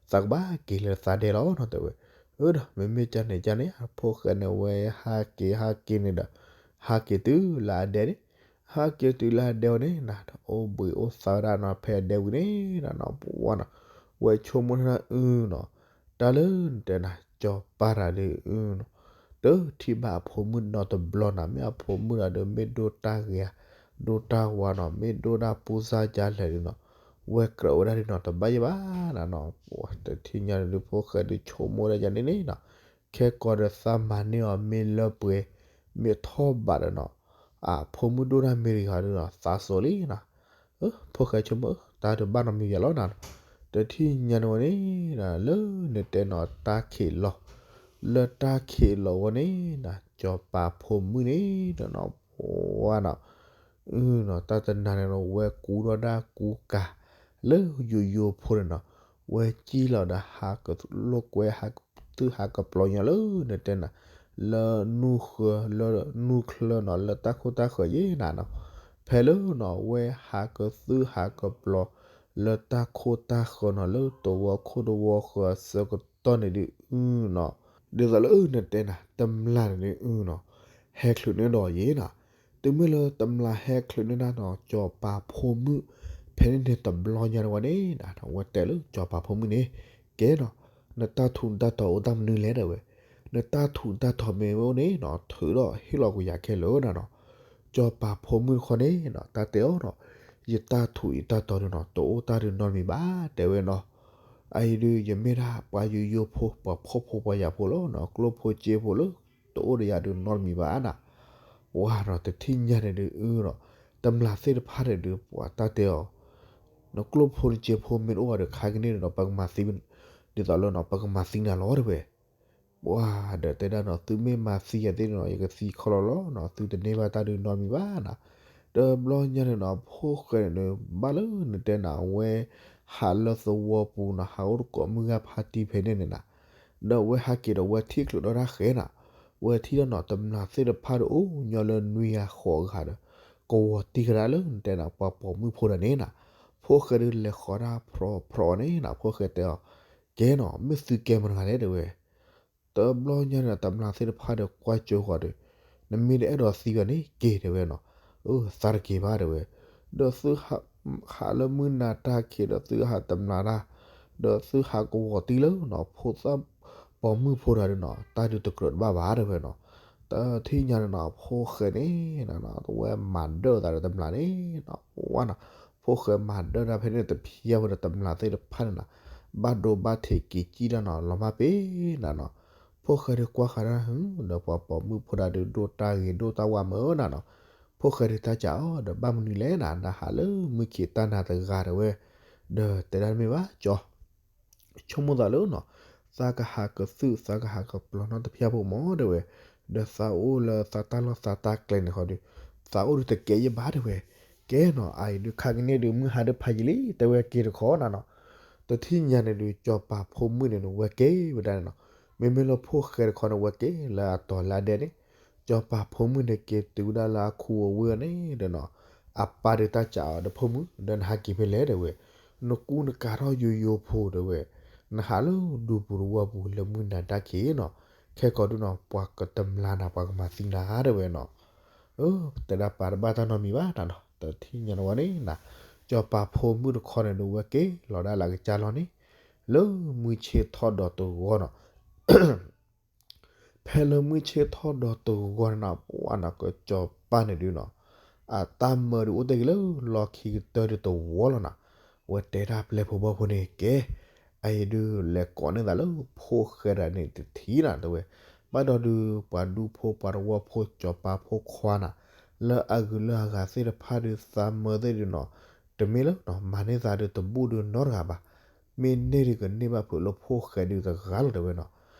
သးကဘၣ်က့ၤလၢသးဒဲလီၤနီၤ တဲဝဲ. အၢ ဒီးမ့မ့ၢ်ကန့ၣ်ကန့ၣ် အဖိၣ်ဃဲန့ၣ်ဝဲဟးက့ၤဟးက့ၤန့ၣ်ဒီး ဟးက့ၤတုၤလၢအဒဲန့ၣ်, ဟးက့ၤတုၤလၢအဒဲဝဲန့ၣ်နီၤ အိၣ်ဘှံးအိၣ်သါဝဲဒၣ်နီၤ ဖဲအဒဲဝံၤန့ၣ်နီၤ ပှၤနီၤ ဝဲဆိကမိၣ်ထီၣ်ဒၣ်အုနီၤ, တၢ်လၢနတဲနီၤ စီၤပၤတဂၤဒီးအုနီၤ တထံၣ်ဘၣ်အဖိမုၣ်နီတဘျီနီၤ မ့ၢ်အဖိမုၣ်တဂၤဒီး မ့ၢ်ဒိၣ်တၢ်ဂ့ၤဧါ ဒိၣ်တၢ်ဝါနီၤ မ့ၢ်ဒိၣ်တၢ်ပူၤစၢ်ကလဲာ်ဒီးနီၤ ဝဲကြၢးဝဲဒၣ်ဒီးနီၤ တဘၣ်ယဲဘၣ်နီၤနီၤ. ပှၤတထံၣ်ညါန့ၣ်ဒုး ဖိၣ်ဃဲဒုးဆိကမိၣ်ဝဲဒၣ်ယၤန့ၣ်န့ၣ်နီၤ, ခဲကိာ်ဒီးသးမၤန့ၢ်အီၤ မ့ၢ်လၢပှဲၤ မ့ၢ်ထီၣ်ဘးဒီးနီၤ အဖိမုၣ်ဒိၣ်တၢ်မ့ၢ်တဂၤဒီးနီၤ သးစိၤလံနီၤ. ဖိၣ်ဃဲဆိကမိၣ် တၢ်တဘၣ်နီတမံၤယၤလီၤနီၤ. တထံၣ်ညါန့ၣ်ဝဲန့ၣ်နီၤ လၢနတဲနီၤ တၢ်ခံးလီၤ, လၢတၢ်ခံးလီၤဝဲန့ၣ်နီၤ စီၤပၤဖိမုၣ်န့ၣ်ဒီးနီၤ ပှၤနီၤ အုနီၤ တၢ်တနၤန့ၣ်နီၤ ဝဲကူထီၣ်ဒၣ်ကူကၤ လၢယိယိဖိန့ၣ်နီၤ, ဝဲစံၣ်လီၤဒီးဟးကလိာ်ကွဲ ဟးကသုၣ်ဟးကပျီညါလၢနတဲနီၤ လၢနူၢ်ဃၢၤ လၢနူၢ်ချၢနီၤ လၢတၢ်ခိၣ်တၢ်ဃၢၤယဲနၤနီၤ, ဖဲလၢနီၤ ဝဲဟးကသုၣ်ဟးကပျီၤ လၢတၢ်ခိၣ်တၢ်ဃၢၤနီၤ လၢတဝီခိၣ်တဝီဃၢၤအဆၢကတီၢ်န့ၣ်ဒုးအုနီၤ, ဒ်သိးလၢနတဲနၤ တမျာ်န့ၣ်ဒုးအုနီၤ, ဟဲချုးန့ၢ်ဒီးယဲနၤ, တုၤမ့ၢ်လၢတမျာ်ဟဲချုးန့ၢ်ဒၣ်နီၤ စီၤပၤဖိမုၣ် ဖဲန့ၣ်န့ၣ်တဘျီညါန့ၣ်ဝဲန့ၣ်နၤ ဝဲတဲလၢစီၤပၤဖိမုၣ်န့ၣ်, ကဲနီၤ, နတၢ်ထူးနတၢ်တီၤအိၣ်တၢ်မနုၤလဲၣ်တဲဝဲ, နတၢ်ထူးတၢ်တီၤမ့ၢ်ဝဲအိၣ်န့ၣ်နီၤ ထုးဒီးဟ့ၣ်လီၤကွံာ်ယၤခဲလၢာ်နၤနီၤ, စီၤပၤဖိမုၣ်တခီန့ၣ်နီၤ တၢ်တဲအီၤနီၤ, ယတၢ်ထူးယတၢ်တီၤန့ၣ်နီၤ တအိၣ်တၢ်ဒုးနီတမံၤဘၣ် တဲဝဲနီၤ, အအံၤဒုး ယမ့ၢ်ဒၣ်ပှၤယိယိဖိ ပှၤဖှီၣ်ဖိပှၤယာ်ဖိလီၤနီၤ ကျိၣ်ဖိစ့ဖိလၢ တအိၣ်ဒီးယၤဒုးနီတမံၤဘၣ်နၤ, ဝါနီၤ တထံၣ်ညါန့ၣ်ဒုးအုနီၤ, တမျာ်သ့ၣ်တဖၣ်န့ၣ်ဒုး ပှၤတၢ်တဲအီၤ, နကျိၣ်ဖိနစ့ဖိမ့ၢ်တအိၣ်ဘၣ်ဒီး ခါကန့ၣ်ဒီး ပကမၤသံ, ဒ်သိးလၢနီၤ ပကမၤသံနၤလီၤတဲဝဲ ပှၤဒီးတဲဒၣ်နီၤ သုမ့ၢ်မၤသံယၤသ့ၣ်န့ၣ်နီၤ ယကသံခီလီၤလီၤနီၤ သုတန့ၢ်ဘၣ်တၢ်ဒုးနီတမံၤဘၣ်နၤ, တဘျီညါန့ၣ်နီၤ ဖိၣ်ဃဲန့ၣ်ဒုး ဘၣ်လၢနတဲနၤ အဝဲဟးလၢသဝီပူၤနီၤ ဟးအိၣ်တကိးမုၢ်ဂၤဖါတံၢ်ဖဲန့ၣ်န့ၣ်နၤ, ဒီးအဝဲဟးက့ၤဒီး ဝဲထံၣ်ချုးဒီးတၢ်ဃဲနၤ, ဝဲထံၣ်ဒီးနီၤ တမျာ်သ့ၣ်တဖၣ်ဒီးအိၣ်ညီလၢနွံဂၤဃိးဂၤဒီး ကဝီၤတံၢ်ကဒါလၢနတဲနၤ ပှၤပိာ်မုၣ်ဖိဒီးန့ၣ်နၤ, ဖိၣ်ဃဲဒုးလဲၤဃီၤတၢ်ဖြီဖြီန့ၣ်နၤ ဖိၣ်ဃဲတဲအီၤ, ကဲနီၤ မ့ၢ်သုကဲမတၤတဂၤလဲၣ်တဲဝဲ တဘျီညါန့ၣ် တမျာ်သ့ၣ်တဖၣ်ဒီးကွၢ်ကၠိဃီၤဒီး, နမ့ၢ်တအဲၣ်ဒိးသံဘၣ်န့ၣ် က့ၤတဲဝဲနီၤ, အသးတက့ၤဘၣ်တဲဝဲ, ဒီးသုဟးလၢမုၢ်နၤတၢ်ခံးဒီးသုဟးတမျာ်တၢ်, ဒီးသုဟးကဝီၤတံၢ်လၢနီၤ ဖိသၣ်ပိာ်မုၣ်ဖိတဂၤဒီးနီၤ တၢ်ဒုးတကြၢးတဘၣ်ဘၣ်တဲဝဲနီၤ, တထံၣ်ညါန့ၣ်နီၤ ဖိၣ်ဃဲန့ၣ် တဝဲမၤဒၢၣ်သးဒီးတမျာ်န့ၣ်နီၤ, ဝါနီၤ, ဖိၣ်ဃဲမၤဒၢၣ်တၢ်ဖဲန့ၣ်တဖျၢၣ်ဝဲဒီးတမျာ်သ့ၣ်တဖၣ်န့ၣ်နီၤ ဘၣ်ဒိဘၣ်ထံးက့ၤကံၣ်တၢ်နီၤ လီၤမၢ်ပ့ၤနၤနီၤ, ဖိၣ်ဃဲဒုးကွၢ်ဃာ်တၢ်ဟု ဒီးပှၤပိာ်မုၣ်ဖိတဂၤဒုးဒိၣ်တၢ်ဂ့ၤဒိၣ်တၢ်ဝါမၢ်နၤနီၤ, ဖိၣ်ဃဲဒုးတၢ်စံးအီၤ ဒီးဘၣ်မနုၤလဲၣ်နၤ နဟးလၢမုၢ်ခံးတၢ်နၤတဂၤတဲဝဲ, ဒီးတဲဒၣ်တမ့ၢ်ဘၣ်ကၠီ ဆိကမိၣ်သးလၢနီၤ, သးကဟးကသုၣ် သးကဟးကပျီၤနီတဖျၢၣ်ဖိမၢ်တဲဝဲ, ဒီးသးအိၣ်လၢသးတၢ်လီၢ်သးတၢ်ကျဲန့ၣ်ဃီဒီး, သးအိၣ်ဒုးတကဲယဘၣ်တဲဝဲ, ကဲနီၤ အအံၤဒုးခါကန့ၣ်ဒုး မုၢ်ဟါဒုးဖးယံာ်လံ တဲဝဲက့ၤတခီနၤနီၤ, တထံၣ်ညါန့ၣ်ဒုး စီၤပၤဖိမုၣ်န့ၣ်ဒုး ဝဲက့ၤဝဲဒၣ်န့ၣ်နီၤ, မ့မ့ၢ်လၢဖိၣ်ဃဲတခီန့ၣ် ဝဲက့ၤလၢအတီၤလၢအဒဲန့ၣ်, စီၤပၤဖိမုၣ်န့ၣ်က့ၤတုၤဝဲဒၣ်လၢအခူအဝ့ၢ်အီၤန့ၣ်ဒီးနီၤ, အပၢ်ဒုးတၢ်စံးအီၤ ဒီးဖိမုၣ် ဒီးနဟးက့ၤဖဲလဲၣ်တဲဝဲ, နကူနကၤထီၣ်ယိယိဖိတဲဝဲ, နဟးလၢဒူပူၤတဝီပူၤလၢမုၢ်နၤတၢ်ခံးနီၤ, ခဲကီးဒုးနီၤ ပှၤကတမျာ်နၤ ပှၤကမၤသံနၤတဲဝဲနီၤ, တဲဒၣ်ပာ်တဘၣ်တၢ်နီတမံၤဘၣ်နၤနီၤ, တထံၣ်ညါန့ၣ်ဝဲန့ၣ်နၤ, စီၤပၤဖိမုၣ်တခီန့ၣ်ဒုး ဝဲက့ၤလီၤဒၣ်လၢအကစၢ်လီၢ်န့ၣ်, လၢမုၢ်ဆ့ၣ်ထီၣ်ဒီးတဂီၤနီၤ ဖဲလၢမုၢ်ဆ့ၣ်ထီၣ်ဒီးတဂီၤန့ၣ်နီၤ ပှၤနီၤ ကစီၤပၤန့ၣ်ဒုးနီၤ, အတၢ်မၢဒုးအိၣ်တ့ၢ်က့ၤလၢလီၢ်ခံကတၢၢ်ဒုးတဝီလီၤနီၤ, ဝဲတဲဒၣ်ပျဲၢ်ဖိဘီၣ်ဖိန့ၣ် ကဲ, အအံၤဒုးလဲၤကိးန့ၢ်သးလၢဖိၣ်ဃဲတဂၤန့ၣ်တထံၣ်နၤတဲဝဲ, ဘၣ်ဒီးဒုး ပှၤဒူဖိပှၤတဝီဖိ စီၤပၤဖိခွါနၤ, လၢအဂုၤလၢအဂၤသ့ၣ်တဖၣ်ဒုးသးမၢသ့ၣ်ဒုးနီၤ, တမ့ၢ်လၢနီၤ မၤန့ၢ်သးဒုးတဘူၣ်ဒုးနီတဂၤဘၣ် မ့ၢ်န့ၢ်ဒုးကန့ၢ်ဘၣ်ဖုးလၢဖိၣ်ဃဲဒုးတဂၤလီၤတဲဝဲနီၤ,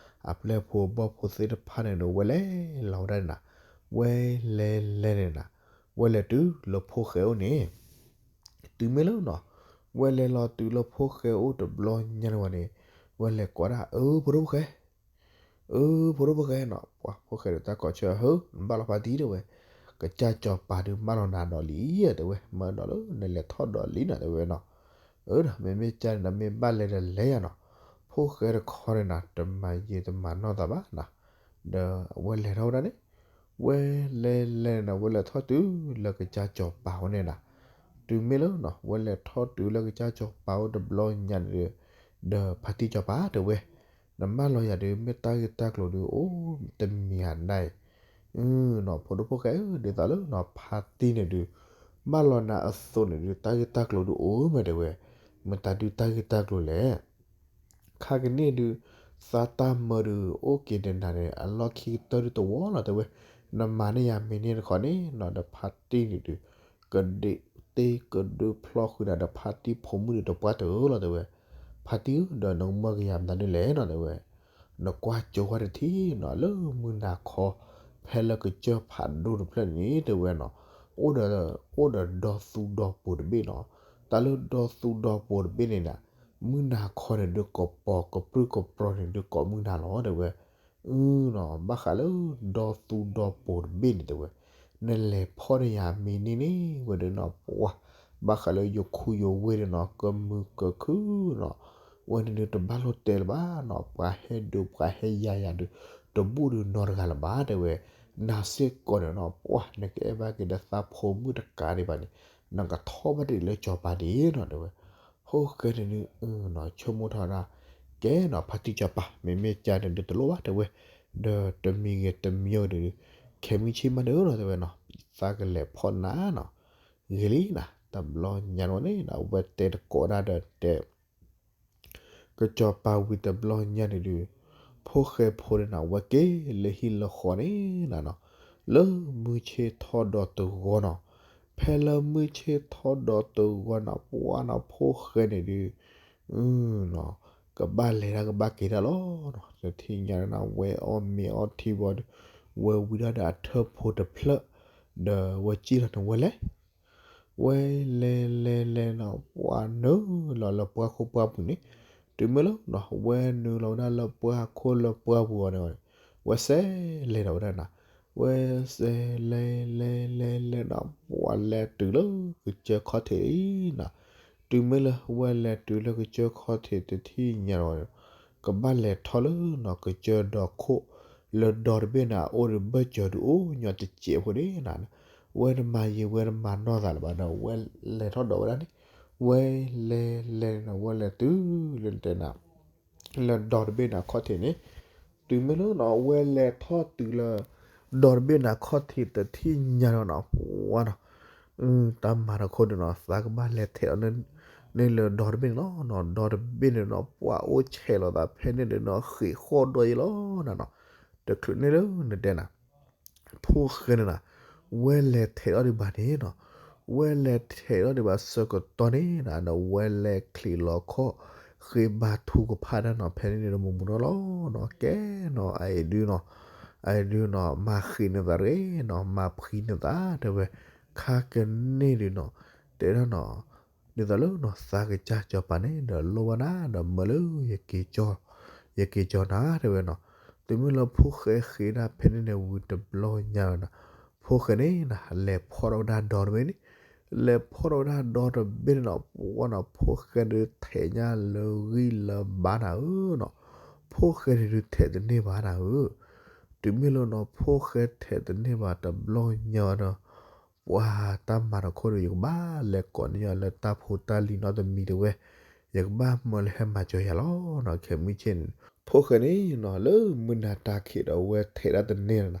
အပျဲၢ်ဖိဘီၣ်ဖိသ့ၣ်တဖၣ်န့ၣ်ဒုး ဝဲလဲၤလီၤဝဲဒၣ်န့ၣ်နၤ, ဝဲလဲၤလဲၤန့ၣ်နၤ, ဝဲလဲၤတုၤလၢဖိၣ်ဃဲအိၣ်န့ၣ်, တုၤမ့ၢ်လၢနီၤ, ဝဲလဲၤလီၤတုၤလၢဖိၣ်ဃဲအိၣ်တဘျီညါန့ၣ်ဝဲန့ၣ်, ဝဲလဲၤကိးဒၣ် အၢ ဖိဒိၣ်ဖိၣ်ဃဲ အၢ ဖိဒိၣ်ဖိၣ်ဃဲနီၤ, ပှၤဖိၣ်ဃဲဒီးတၢ်ကိးဆၢ ဟၢ နဘၣ်လီၤဖါတံၢ်တဲဝဲ, ကစၢ်စီၤပၤဒုးမၢလီၤနၤဒီးလံဧါတဲဝဲ, မၢဒီးလၢနလဲၤထီၣ်ဒီးလံနီၤတဲဝဲနီၤ, အၢ ဒီးမ့မ့ၢ်ကၢ်န့ၣ်ဒီးမ့ၢ်ဘၣ်လဲၤဒီးလဲၤယၤနီၤ, ဖိၣ်ဃဲတခီန့ၣ်နၤ တမၤယံာ်တမၤနီၢ်သးဘၣ်နၤ, ဒီးအဝဲလဲၤထီၣ်ဝဲဒၣ်န့ၣ်, ဝဲလဲၤလဲၤန့ၣ် ဝဲလဲၤထီၣ်တုၤလၢကစၢ်စီၤပၤအိၣ်န့ၣ်နၤ, တုၤမ့ၢ်လၢနီၤ ဝဲလဲၤထီၣ်တုၤလၢကစၢ်စီၤပၤအိၣ်တဘျီညါန့ၣ်ဒီး, ဒီးဖါတံၢ်စီၤပၤတဲဝဲ နမၢလီၤယၤဒုး မ့ၢ်တၢ်ဂ့ၢ်တၢ်ကျိၤဒုးအိၣ်တမံၤဧါနၤအံၤ, နီၤ ဖိဒိၣ်ဖိၣ်ဃဲဧၢ ဒ်သိးလၢနီၤ ဖါတံၢ်န့ၣ်ဒုး မၢလီၤနၤအသိးန့ၣ်ဒုး တၢ်ဂ့ၢ်တၢ်ကျိၤဒုးအိၣ်မးတဲဝဲ, မတၤဒုးတၢ်ဂ့ၢ်တၢ်ကျိၤလဲၣ် ခါကန့ၣ်ဒုး သးတၢ်မၢဒုးအိၣ်က့ၤဒီးနၤန့ၣ် အလီၢ်ခံကတၢၢ်ဒုးတဝီလီၤတဲဝဲ, နမၤန့ၢ်ယၤမ့ၢ်န့ၢ်တခီန့ၣ်နီၤ ဒီးဖါတံၢ်န့ၣ်ဒုး ကဒ့တ့ကဒုဖျီဃုာ်နၤဒီးဖါတံၢ်ဖိမုၣ်ဒုးတပှၢ်တၢၢ်လီၤတဲဝဲ, ဖါတံၢ်ဧၢ ဒီးနကမၢက့ၤယၤမတၤဒုးလဲၣ်နီၤတဲဝဲ, နကွၢ်ကၠိဝဲတထံၣ်နီၤ လၢမုၢ်နၤခီ ဖဲလၢကစၢၢ်ဖးဒိၣ်တဖျၢၣ်န့ၣ်တဲဝဲနီၤ, အိၣ်ဒီး အိၣ်ဒီးဒီသူဒီပိၤတဘ့ၣ်နီၤ, တၢ်လၢဒီသူဒီပိၤတဘ့ၣ်န့ၣ်ဒီး မုၢ်နၤခီန့ၣ်ဒုးကိးပီၤ ကပြုၢ်ကပြီၤန့ၣ်ဒုးကိးမုၢ်နၤလီၤတဲဝဲ, အၢနီၤ ဘၣ်ဃးလၢဒီသူဒီပိၤတဘ့ၣ်န့ၣ်တဲဝဲ, နလဲၤဖီၣ်န့ၢ်ယၤမ့ၢ်န့ၢ်န့ၣ် ဝဲဒၣ်နီၤ ပှၤ ဘၣ်ဃးလၢယခူယဝ့ၢ်ဒၣ်နီၤ ကမုာ်ကခုၣ်နီၤ, ဝဲန့ၣ်ဒုးတဘၣ်လိၣ်တဲလၢၤဘၣ်နီၤ ပှၤဟဲဒုးပှၤဟဲယၤယၤဒုး တဘူၣ်ဒုးနီတဂၤလၢၤဘၣ်တဲဝဲ, နၤစ့ၢ်ကီးန့ၣ်နီၤ ပှၤ နကအဲၣ်ဘၣ်က့ၤဒီးသးဖိမုၣ်တကးဒံးဘၣ်န့ၣ် နကထီၣ်ဘၣ်ဒံးလၢစီၤပၤဒံးနီၤတဲဝဲ, ဖိၣ်ဃဲန့ၣ်ဒုး အၢနီၤ ဆိကမိၣ်ထီၣ်ဒၣ် ကဲနီၤ ဖါတံၢ်စီၤပၤ မ့မ့ၢ်ကန့ၣ်ဒုးတလိၣ်ဘၣ်တဲဝဲ, ဒီးတမံၤဂ့ၤတမံၤဂ့ၤဒုး ခဲမုၢ်ဆ့ၣ်မးဒုးနီၤတဲဝဲနီၤ သးကလဲၤဖီၣ်နၤနီၤ, ဂ့ၤလံနီၤ တဘျီညါန့ၣ်နီၤ အဝဲတဲတကိးဒၣ်ဒီးတဲ ကစီၤပၤဝံၤတဘျီညါန့ၣ်ဒုး ဖိၣ်ဃဲဖိန့ၣ်နီၤ အဝဲက့ၤလၢဟံၣ်လၢဃီန့ၣ်နီၤ, လၢမုၢ်ဆ့ၣ်ထီၣ်ဒီးတဂီၤနီၤ, ဖဲလၢမုၢ်ဆ့ၣ်ထီၣ်ဒီးတဂီၤနီၤ ပှၤနီၤ ဖိၣ်ဃဲန့ၣ်ဒုး ကဘၣ်လဲၤတၢ်ကဘၣ်က့ၤတၢ်လီၤနီၤ, တထံၣ်ညါန့ၣ်နီၤ ဝဲအီၣ်မ့ၤအီထံဘီဒီး ဝဲဝံၤဒၣ်ဒီးအထၢၣ်ဖိတဖျၢၣ် ဒီးဝဲစံၣ်လီၤန့ၣ်ဝဲလဲၤ ဝဲလဲၤလဲၤလဲၤနီၤ ပှၤနုာ်လီၤလၢပှၢ်ခိၣ်ပှၢ်ပူၤန့ၣ်, တုၤမ့ၢ်လၢနီၤ ဝဲနုာ်လီၤဝဲဒၣ်လၢပှၢ်ခိၣ်လၢပှၢ်ပူၤအီၤန့ၣ်, ဝဲစဲးလဲၤဒီးဝဲဒၣ်နီၤ, ဝဲစဲးလဲၤလဲၤလဲၤလဲၤနီၤ ပှၤလဲၤတုၤလၢကစၢၢ်ခီၣ်ထံးအံၤနီၤ, တုၤမ့ၢ်လၢဝဲလဲၤတုၤလၢကစၢၢ်ခီၣ်ထံးတထံၣ်ညါဒီး ကဘၣ်လဲၤထီၣ်လၢနီၤကစၢၢ်ဒီခိၣ် လၢဒီတဘ့ၣ်န့ၣ် အအိၣ်ဒီးဘၢၣ်စၢၤဒုးအိၣ်ညီတစဲးဖိန့ၣ်နီၤ, ဝဲတမၤယံာ်ဝဲတမၤနီၢ်သးလၢၤဘၣ်ဒီး ဝဲလဲၤထီၣ်ဒီးဝဲဒၣ်န့ၣ်, ဝဲလဲၤလဲၤန့ၣ် ဝဲလဲၤတုၤလၢတဲနၤ လၢဒီတဘ့ၣ်န့ၣ်အခီၣ်ထံးန့ၣ်, တုၤမ့ၢ်လၢနီၤ ဝဲလဲၤထီၣ်တုၤလၢ ဒီတဘ့ၣ်န့ၣ်အခီၣ်ထံးတထံၣ်ညါဒီးနီၤ ပှၤနီၤ တၢ်မၤတခီဒုးနီၤ သးကဘၣ်လဲၤထဲးအီၤန့ၣ်လၢဒီတဘ့ၣ်န့ၣ်လီၤနီၤ, ဒီတဘ့ၣ်န့ၣ်နီၤ ပှၤအိၣ်ဆဲးလီၤသးဖဲန့ၣ်ဒုးနီၤ ဃ့ၢ်ဃီၣ်ဒီးယံၤလီၤနီၤ, တချုးန့ၣ်လၢနတဲနၤ ဖိၣ်ဃဲန့ၣ်နီၤ ဝဲလဲၤထဲးအီၤဒံးဘၣ်န့ၣ်နီၤ, ဝဲလဲၤထဲးအီၤဒံးဘၣ်ဆၢကတီၢ်န့ၣ်နီၤ ဒီးဝဲလဲၤချံးလီၤခီၣ် ဃ့ဘါထုကဖၣ်တၢ်နီၤ ဖဲန့ၣ်န့ၣ်ဒီးမူမူနီၢ်နီၢ်လီၤနီၤ, ကဲနီၤ အအံၤဒုးနီၤ အအံၤဒုးနီၤ မၤဃံးန့ၢ်သးတဂ့ၤနီၤ မၤဖှံန့ၢ်သးတဲဝဲ, ခါကန့ၣ်ဒုးနီၤ တဲဒၣ်နီၤ ဒ်သိးလၢနီၤ သးကစၢ်စီၤပၤန့ၣ် ဒီးလိၣ်ဘၣ်နၤ ဒီးမၢလၢ ယက့ၤကၠီနၤတဲဝဲနီၤ, တုၤမ့ၢ်လၢဖိၣ်ဃဲဃ့ဒၣ်ဖဲန့ၣ်န့ၣ်ဝံၤတဘျီညါနီၤ, ဖိၣ်ဃဲန့ၣ်နီၤ လဲၤဖီၣ်ထီၣ်ဝဲဒၣ်ဒီတဘ့ၣ်န့ၣ်, လဲၤဖီၣ်ထီၣ်ဝဲဒၣ်ဒီတဘ့ၣ်န့ၣ်နီၤ ပှၤနီၤ ဖိၣ်ဃဲဒုးထဲးညါလၢဂံၢ်လၢဘါနၤဧၢနီၤ, ဖိၣ်ဃဲန့ၣ်ဒုးထဲးတန့ၢ်ဘၣ်နၤဧၢ, တုၤမ့ၢ်လၢနီၤ ဖိၣ်ဃဲထဲးတန့ၢ်ဘၣ်တဘျီညါဒီး ပှၤတၢ်မၤတခီဒီး ယကဘၣ်လဲၤကိးန့ၢ်ယၤလၢတၢ်ဖိတၢ်လံၤနီတမံၤတဲဝဲ, ယကဘၣ်မၢလၢဟဲမၤစၢၤယၤလီၤနီၤ, ခဲမုၢ်ဆ့ၣ်န့ၣ် ဖိၣ်ဃဲန့ၣ်နီၤ လၢမုၢ်နၤတၢ်ခံးဒီး ဝဲထဲးဒၣ်တန့ၢ်လီၤနီၤ,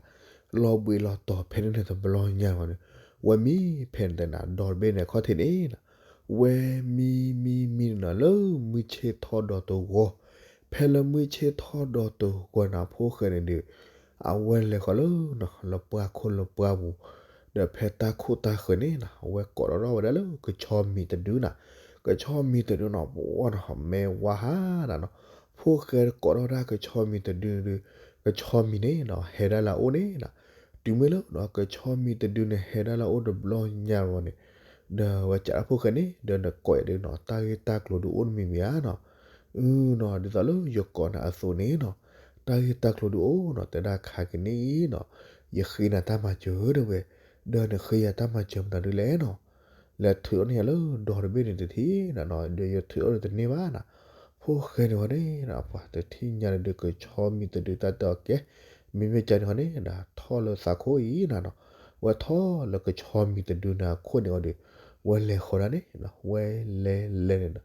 လီၤဘှံးလီၤတီၤဖဲန့ၣ်န့ၣ်တဘျီညါဝဲန့ၣ်, ဝဲမံဖဲန့ၣ်တဲနၤ ဒီတဘ့ၣ်န့ၣ်အခီၣ်ထံးန့ၣ်နီၤ, ဝဲမံမံမံနီၤ လၢမုၢ်ဆ့ၣ်ထီၣ်ဒီးတဂီၤ, ဖဲလၢမုၢ်ဆ့ၣ်ထီၣ်ဒီးတဂီၤန့ၣ် ဖိၣ်ဃဲန့ၣ်ဒုး အဝဲလဲၤဃီၤလၢ လၢပှၢ်ခိၣ်လၢပှၢ်ပူၤ, ဒီးဖဲတၢ်ခိၣ်တၢ်ဃၢၤန့ၣ်နီၤ အဝဲကိးထီၣ်ထီၣ်ဝဲဒၣ်လၢကဆီမံၤတဒုနီၤ, ကဆီမံၤတဒုနီၤ ပှၤနီၤ မဲာ်ဝါဟးနၤနီၤ, ဖိၣ်ဃဲကိးထီၣ်ဝဲဒၣ်ကဆီမံၤတဒုဒုး, ကဆီမံၤန့ၣ်နီၤ ဟဲဒၣ်လၢအအိၣ်န့ၣ်နီၤ, တုၤမ့ၢ်လၢနီၤ ကဆီမံၤတဒုန့ၣ် ဟဲဒၣ်လၢအအိၣ်တဘျီညါဝဲန့ၣ်, ဒီးဝဲစံးဒၣ်ဖိၣ်ဃဲန့ၣ် ဒီးနကိးယၤဒုးနီၤ တၢ်ဂ့ၢ်တၢ်ကျိၤဒုးအိၣ်တမံၤမံၤဧါနီၤ အၢနီၤ ဒ်သိးလၢယကိးနၤအသိးန့ၣ်နီၤ, တၢ်ဂ့ၢ်တၢ်ကျိၤဒုးအိၣ်နီၤ တဲဒၣ်ခါကနံၣ်အံၤနီၤ, ယဃ့နၤတၢ်မၤစၢၤတဲဝဲ, ဒီးနဃ့ယၤတၢ်မၤစၢၤမနုၤဒုးလဲၣ်နီၤ, လဲၤထုးအီၣ်န့ၢ်ယၤလၢဒီတဘ့ၣ်န့ၣ်တထံၣ်နီၤ, ဒီးယထုးအီၣ်ဒုးတန့ၢ်ဘၣ်နီၤ, ဖိၣ်ဃဲန့ၣ်ဝဲန့ၣ်နီၤ ပှၤတထံၣ်ညါန့ၣ်ဒုး ကဆီမံၤတဒုးတၢ်တဲအီၤကဲ, မ့မ့ၢ်ကန့ၣ်ဃီန့ၣ်နီၤ ထီၣ်လၢသးခိၣ်အံၤနီၤနီၤ, ဝဲထီၣ်လၢကဆီမံၤတဒုန့ၣ်အခိၣ်န့ၣ်အီၤဒီး, ဝဲလဲၤဃီၤဒၣ်န့ၣ်နီၤ ဝဲလဲၤလဲၤန့ၣ်နီၤ,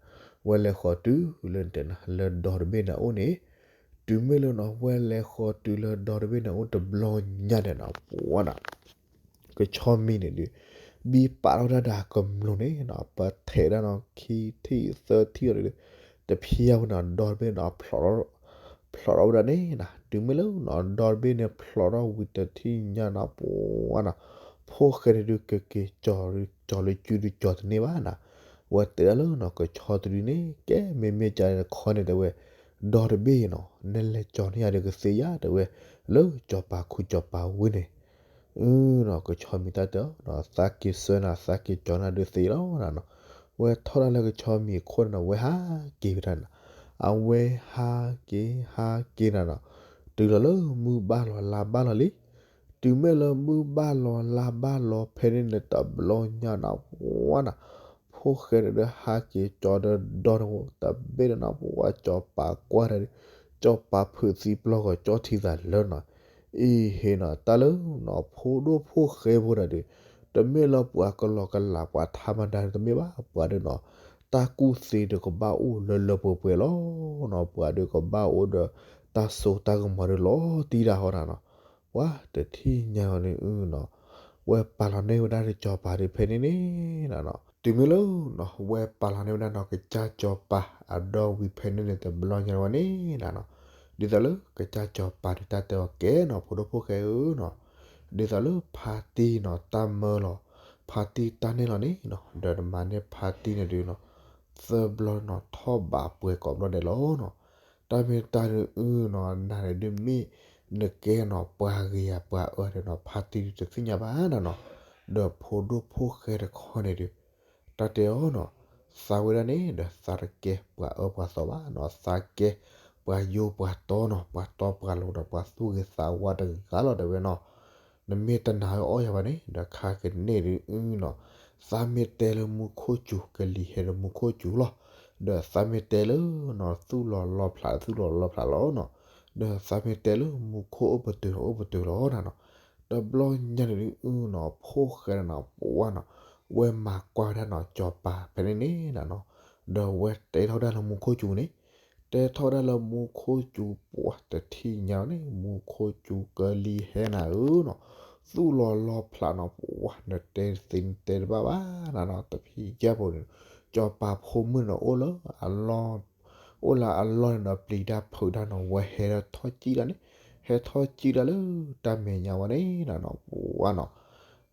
ဝဲလဲၤဃီၤတုၤလၢတဲနၤ လၢဒီတဘ့ၣ်န့ၣ်အအိၣ်န့ၣ်, တုၤမ့ၢ်လၢနီၤ ဝဲလဲၤဃီၤတုၤလၢဒီတဘ့ၣ်န့ၣ်အအိၣ်တဘျီညါန့ၣ်နီၤ ပှၤနီၤ ကဆီမံၤန့ၣ်ဒုး, ဘံပာ်ထီၣ်ဝဲဒၣ်ဒီးကမျူၤန့ၣ်နီၤ ပထဲးဒၣ်နီၤ ခံထံၣ်သၢထံၣ်အီၤဒီး, တဖျါဝဲနီၤ ဒီတဘ့ၣ်နီၤ ဖျိးထီၣ်ဝဲဒၣ်န့ၣ်နီၤ, တုၤမ့ၢ်လၢနီၤ ဒီတဘ့ၣ်န့ၣ်ဖျိးထီၣ်ဝံၤတထံၣ်ညါနီၤ ပှၤနီၤ, ဖိၣ်ဃဲန့ၣ်ဒုးကက့ၤကၠီၤလၢကုဒုးကၠီၤတန့ၢ်ဘၣ်နီၤ, ဝဲတဲဒၣ်လၢနီၤ ကဆီတဒုန့ၣ် ကဲမ့မ့ၢ်ကန့ၣ်တခီန့ၣ်တဲဝဲ, ဒီတဘ့ၣ်နီၤ နလဲၤကၠီၤန့ၢ်ယၤဒီးကသ့ဧါတဲဝဲ, လၢစီၤပၤခူစီၤပၤဝ့ၢ်န့ၣ် နီၤ ကဆီမံၤတၢ်တဲအီၤ သးက့ၤဆှၢနၤ သးက့ၤကၠီၤနၤဒုးသ့လီၤနီၤ, ဝဲထီၣ်ဒၣ်လၢကဆီမံၤအခိၣ်န့ၣ်နီၤ ဝဲဟးက့ၤဝဲဒၣ်နီၤ, အဝဲဟးက့ၤ ဟးက့ၤနၤနီၤ, တုၤလီၤလၢမုၢ်ဘၣ်လီၤလါဘၣ်လီၤလံ. တုၤမ့ၢ်လၢမုၢ်ဘၣ်လီၤလါဘၣ်လီၤဖဲန့ၣ်န့ၣ် တဘျီညါန့ၣ် ပှၢ်န့ၣ် ဖိၣ်ဃဲန့ၣ်ဒီးဟးက့ၤကၠီဒီးဒီန့ၣ် တဘ့ၣ်ဒီးန့ၣ် ပှၢ်စီၤပၤကွၢ်တၢ်ဒီး စီၤပၤဖုးသံပျီၢ်ဂီၤ ကၠီထံသးလၢန့ၣ် အံၤဟ့ၣ်န့ၣ် တၢ်လၢန့ၣ် ဖိဒိၣ်ဖိၣ်ဃဲဖိတၢ်ဒီး တမ့ၢ်လၢပှၤကလီကလး ပှၤထးမတၤတမ့ၢ်ဘၣ်. ပှၤဒီးန့ၣ် တၢ်ကူၣ်သ့ဒီးကဘၣ်အိၣ်လၢလၢပှဲၤပှဲၤလီၤန့ၣ်. ပှၤဒီးကဘၣ်အိၣ်ဒီးတၢ်စိတၢ်ကမီၤဒီးလီၤတံၢ်ဒၣ်ဟီဒၣ်န့ၣ်. ပှၢ်တထံၣ်ညါအီၤန့ၣ်အုန့ၣ် ဝဲပာ်လီၤန့ၢ်ဝဲဒၣ်ဒီးစီၤပၤဒီးဖဲန့ၣ်န့ၣ်န့ၣ်. တုၤမ့ၢ်လၢန့ၣ် ဝဲပာ်လီၤန့ၢ်ဝဲဒၣ်န့ၣ် ကစၢ်စီၤပၤအဒီဝံၤဖဲန့ၣ်န့ၣ် တဘျီညါဝဲန့ၣ်န့ၣ်. ဒ်သိးလၢကစၢ်စီၤပၤဒီးတၢ်တဲအီၤကဲန့ၣ် ဖိဒိၣ်ဖိၣ်ဃဲဧၢန့ၣ်, ဒ်သိးလၢဖါတံၢ်န့ၣ် တၢ်မၢလီၤ, ဖါတံၢ်တၢ်နဲၣ်လီၤန့ၣ်န့ၣ်, ဒီးနမၤန့ၢ်ဖါတံၢ်န့ၣ်ဒုးန့ၣ် သၢဘျီန့ၣ် ထီၣ်ဘးပှဲၤကိးဘျီဒဲးလီၤန့ၣ်. တၢ်မ့ၢ်တၢ်ဒုးအုန့ၣ် နၤန့ၣ်ဒုးမ့ၢ်နကဲန့ၣ် ပှၤဂ့ၤဧါပှၤအၢဒုးန့ၣ် ဖါတံၢ်ဒုးတသ့ၣ်ညါဘၣ်န့ၣ်န့ၣ်. ဒီးဖိဒိၣ်ဖိၣ်ဃဲတခီန့ၣ်ဒုး တၢ်တဲအီၤန့ၣ်, သးဝဲဒၣ်န့ၣ်ဒီး သးတကဲပှၤအၢပှၤသီဘၣ်န့ၣ်, သးကဲပှၤယိပှၤတီန့ၣ်, ပှၤတီပှၤလိၤဒီး ပှၤသူၣ်ဂ့ၤသးဝါတဂၤလီၤ တဲဝဲန့ၣ်. နမ့ၢ်တနာ်ဝဲအီၣ်ယၤဘၣ်န့ၣ် ဒီးခါကန့ၢ်ဒုးအုန့ၣ်, သးမ့ၢ်တဲလၢမူခိၣ်စူၤ ကလံၤဟဲဒီးမူခိၣ်စူၤလီၤ. ဒီးသးမ့ၢ်တဲလၢန့ၣ် သူၣ်လီၤလီဖျး သူၣ်လီၤလီဖျးလီၤန့ၣ်. ဒီးသးမ့ၢ်တဲလၢမူခိၣ်အိၣ်ပတုာ် အိၣ်ပတုာ်လီၤန့ၣ်. တဘျီညါန့ၣ်ဒုးအုန့ၣ် ဖိၣ်ဃဲန့ၣ်န့ၣ် ပှၢ်န့ၣ် ဝဲမၤကွၢ်ဝဲဒၣ်န့ၣ် စီၤပၤဖဲန့ၣ်န့ၣ်န့ၣ်, ဒီးဝဲတဲထီၣ်ဝဲဒၣ်လၢမူခိၣ်စူၤန့ၣ်, တဲထီၣ်ဝဲဒၣ်လၢမူခိၣ်စူၤ ပှၢ်တထံၣ်ညါန့ၣ် မူခိၣ်စူၤကလံၤဟဲနၤဧၢန့ၣ်, သူၣ်လီၤလီဖျးန့ၣ် ပှၢ်နတဲသ့နတဲတဘၣ်ဘၣ်န့ၣ်န့ၣ်. တဖံယဲၢ်ဖိန့ၣ် စီၤပၤဖိမုၣ်န့ၣ်အိၣ်လၢအလီၢ် အိၣ်လၢအလီၢ်န့ၣ်ဒီးပျံၤတၢ်ဖုးတၢ်န့ၣ် ဝဲဟဲထီၣ်ကံၣ်တၢ်န့ၣ်, ဟဲထီၣ်ကံၣ်တၢ်လၢတၢ်မဲာ်ညါဝဲန့ၣ်န့ၣ် ပှၢ်န့ၣ်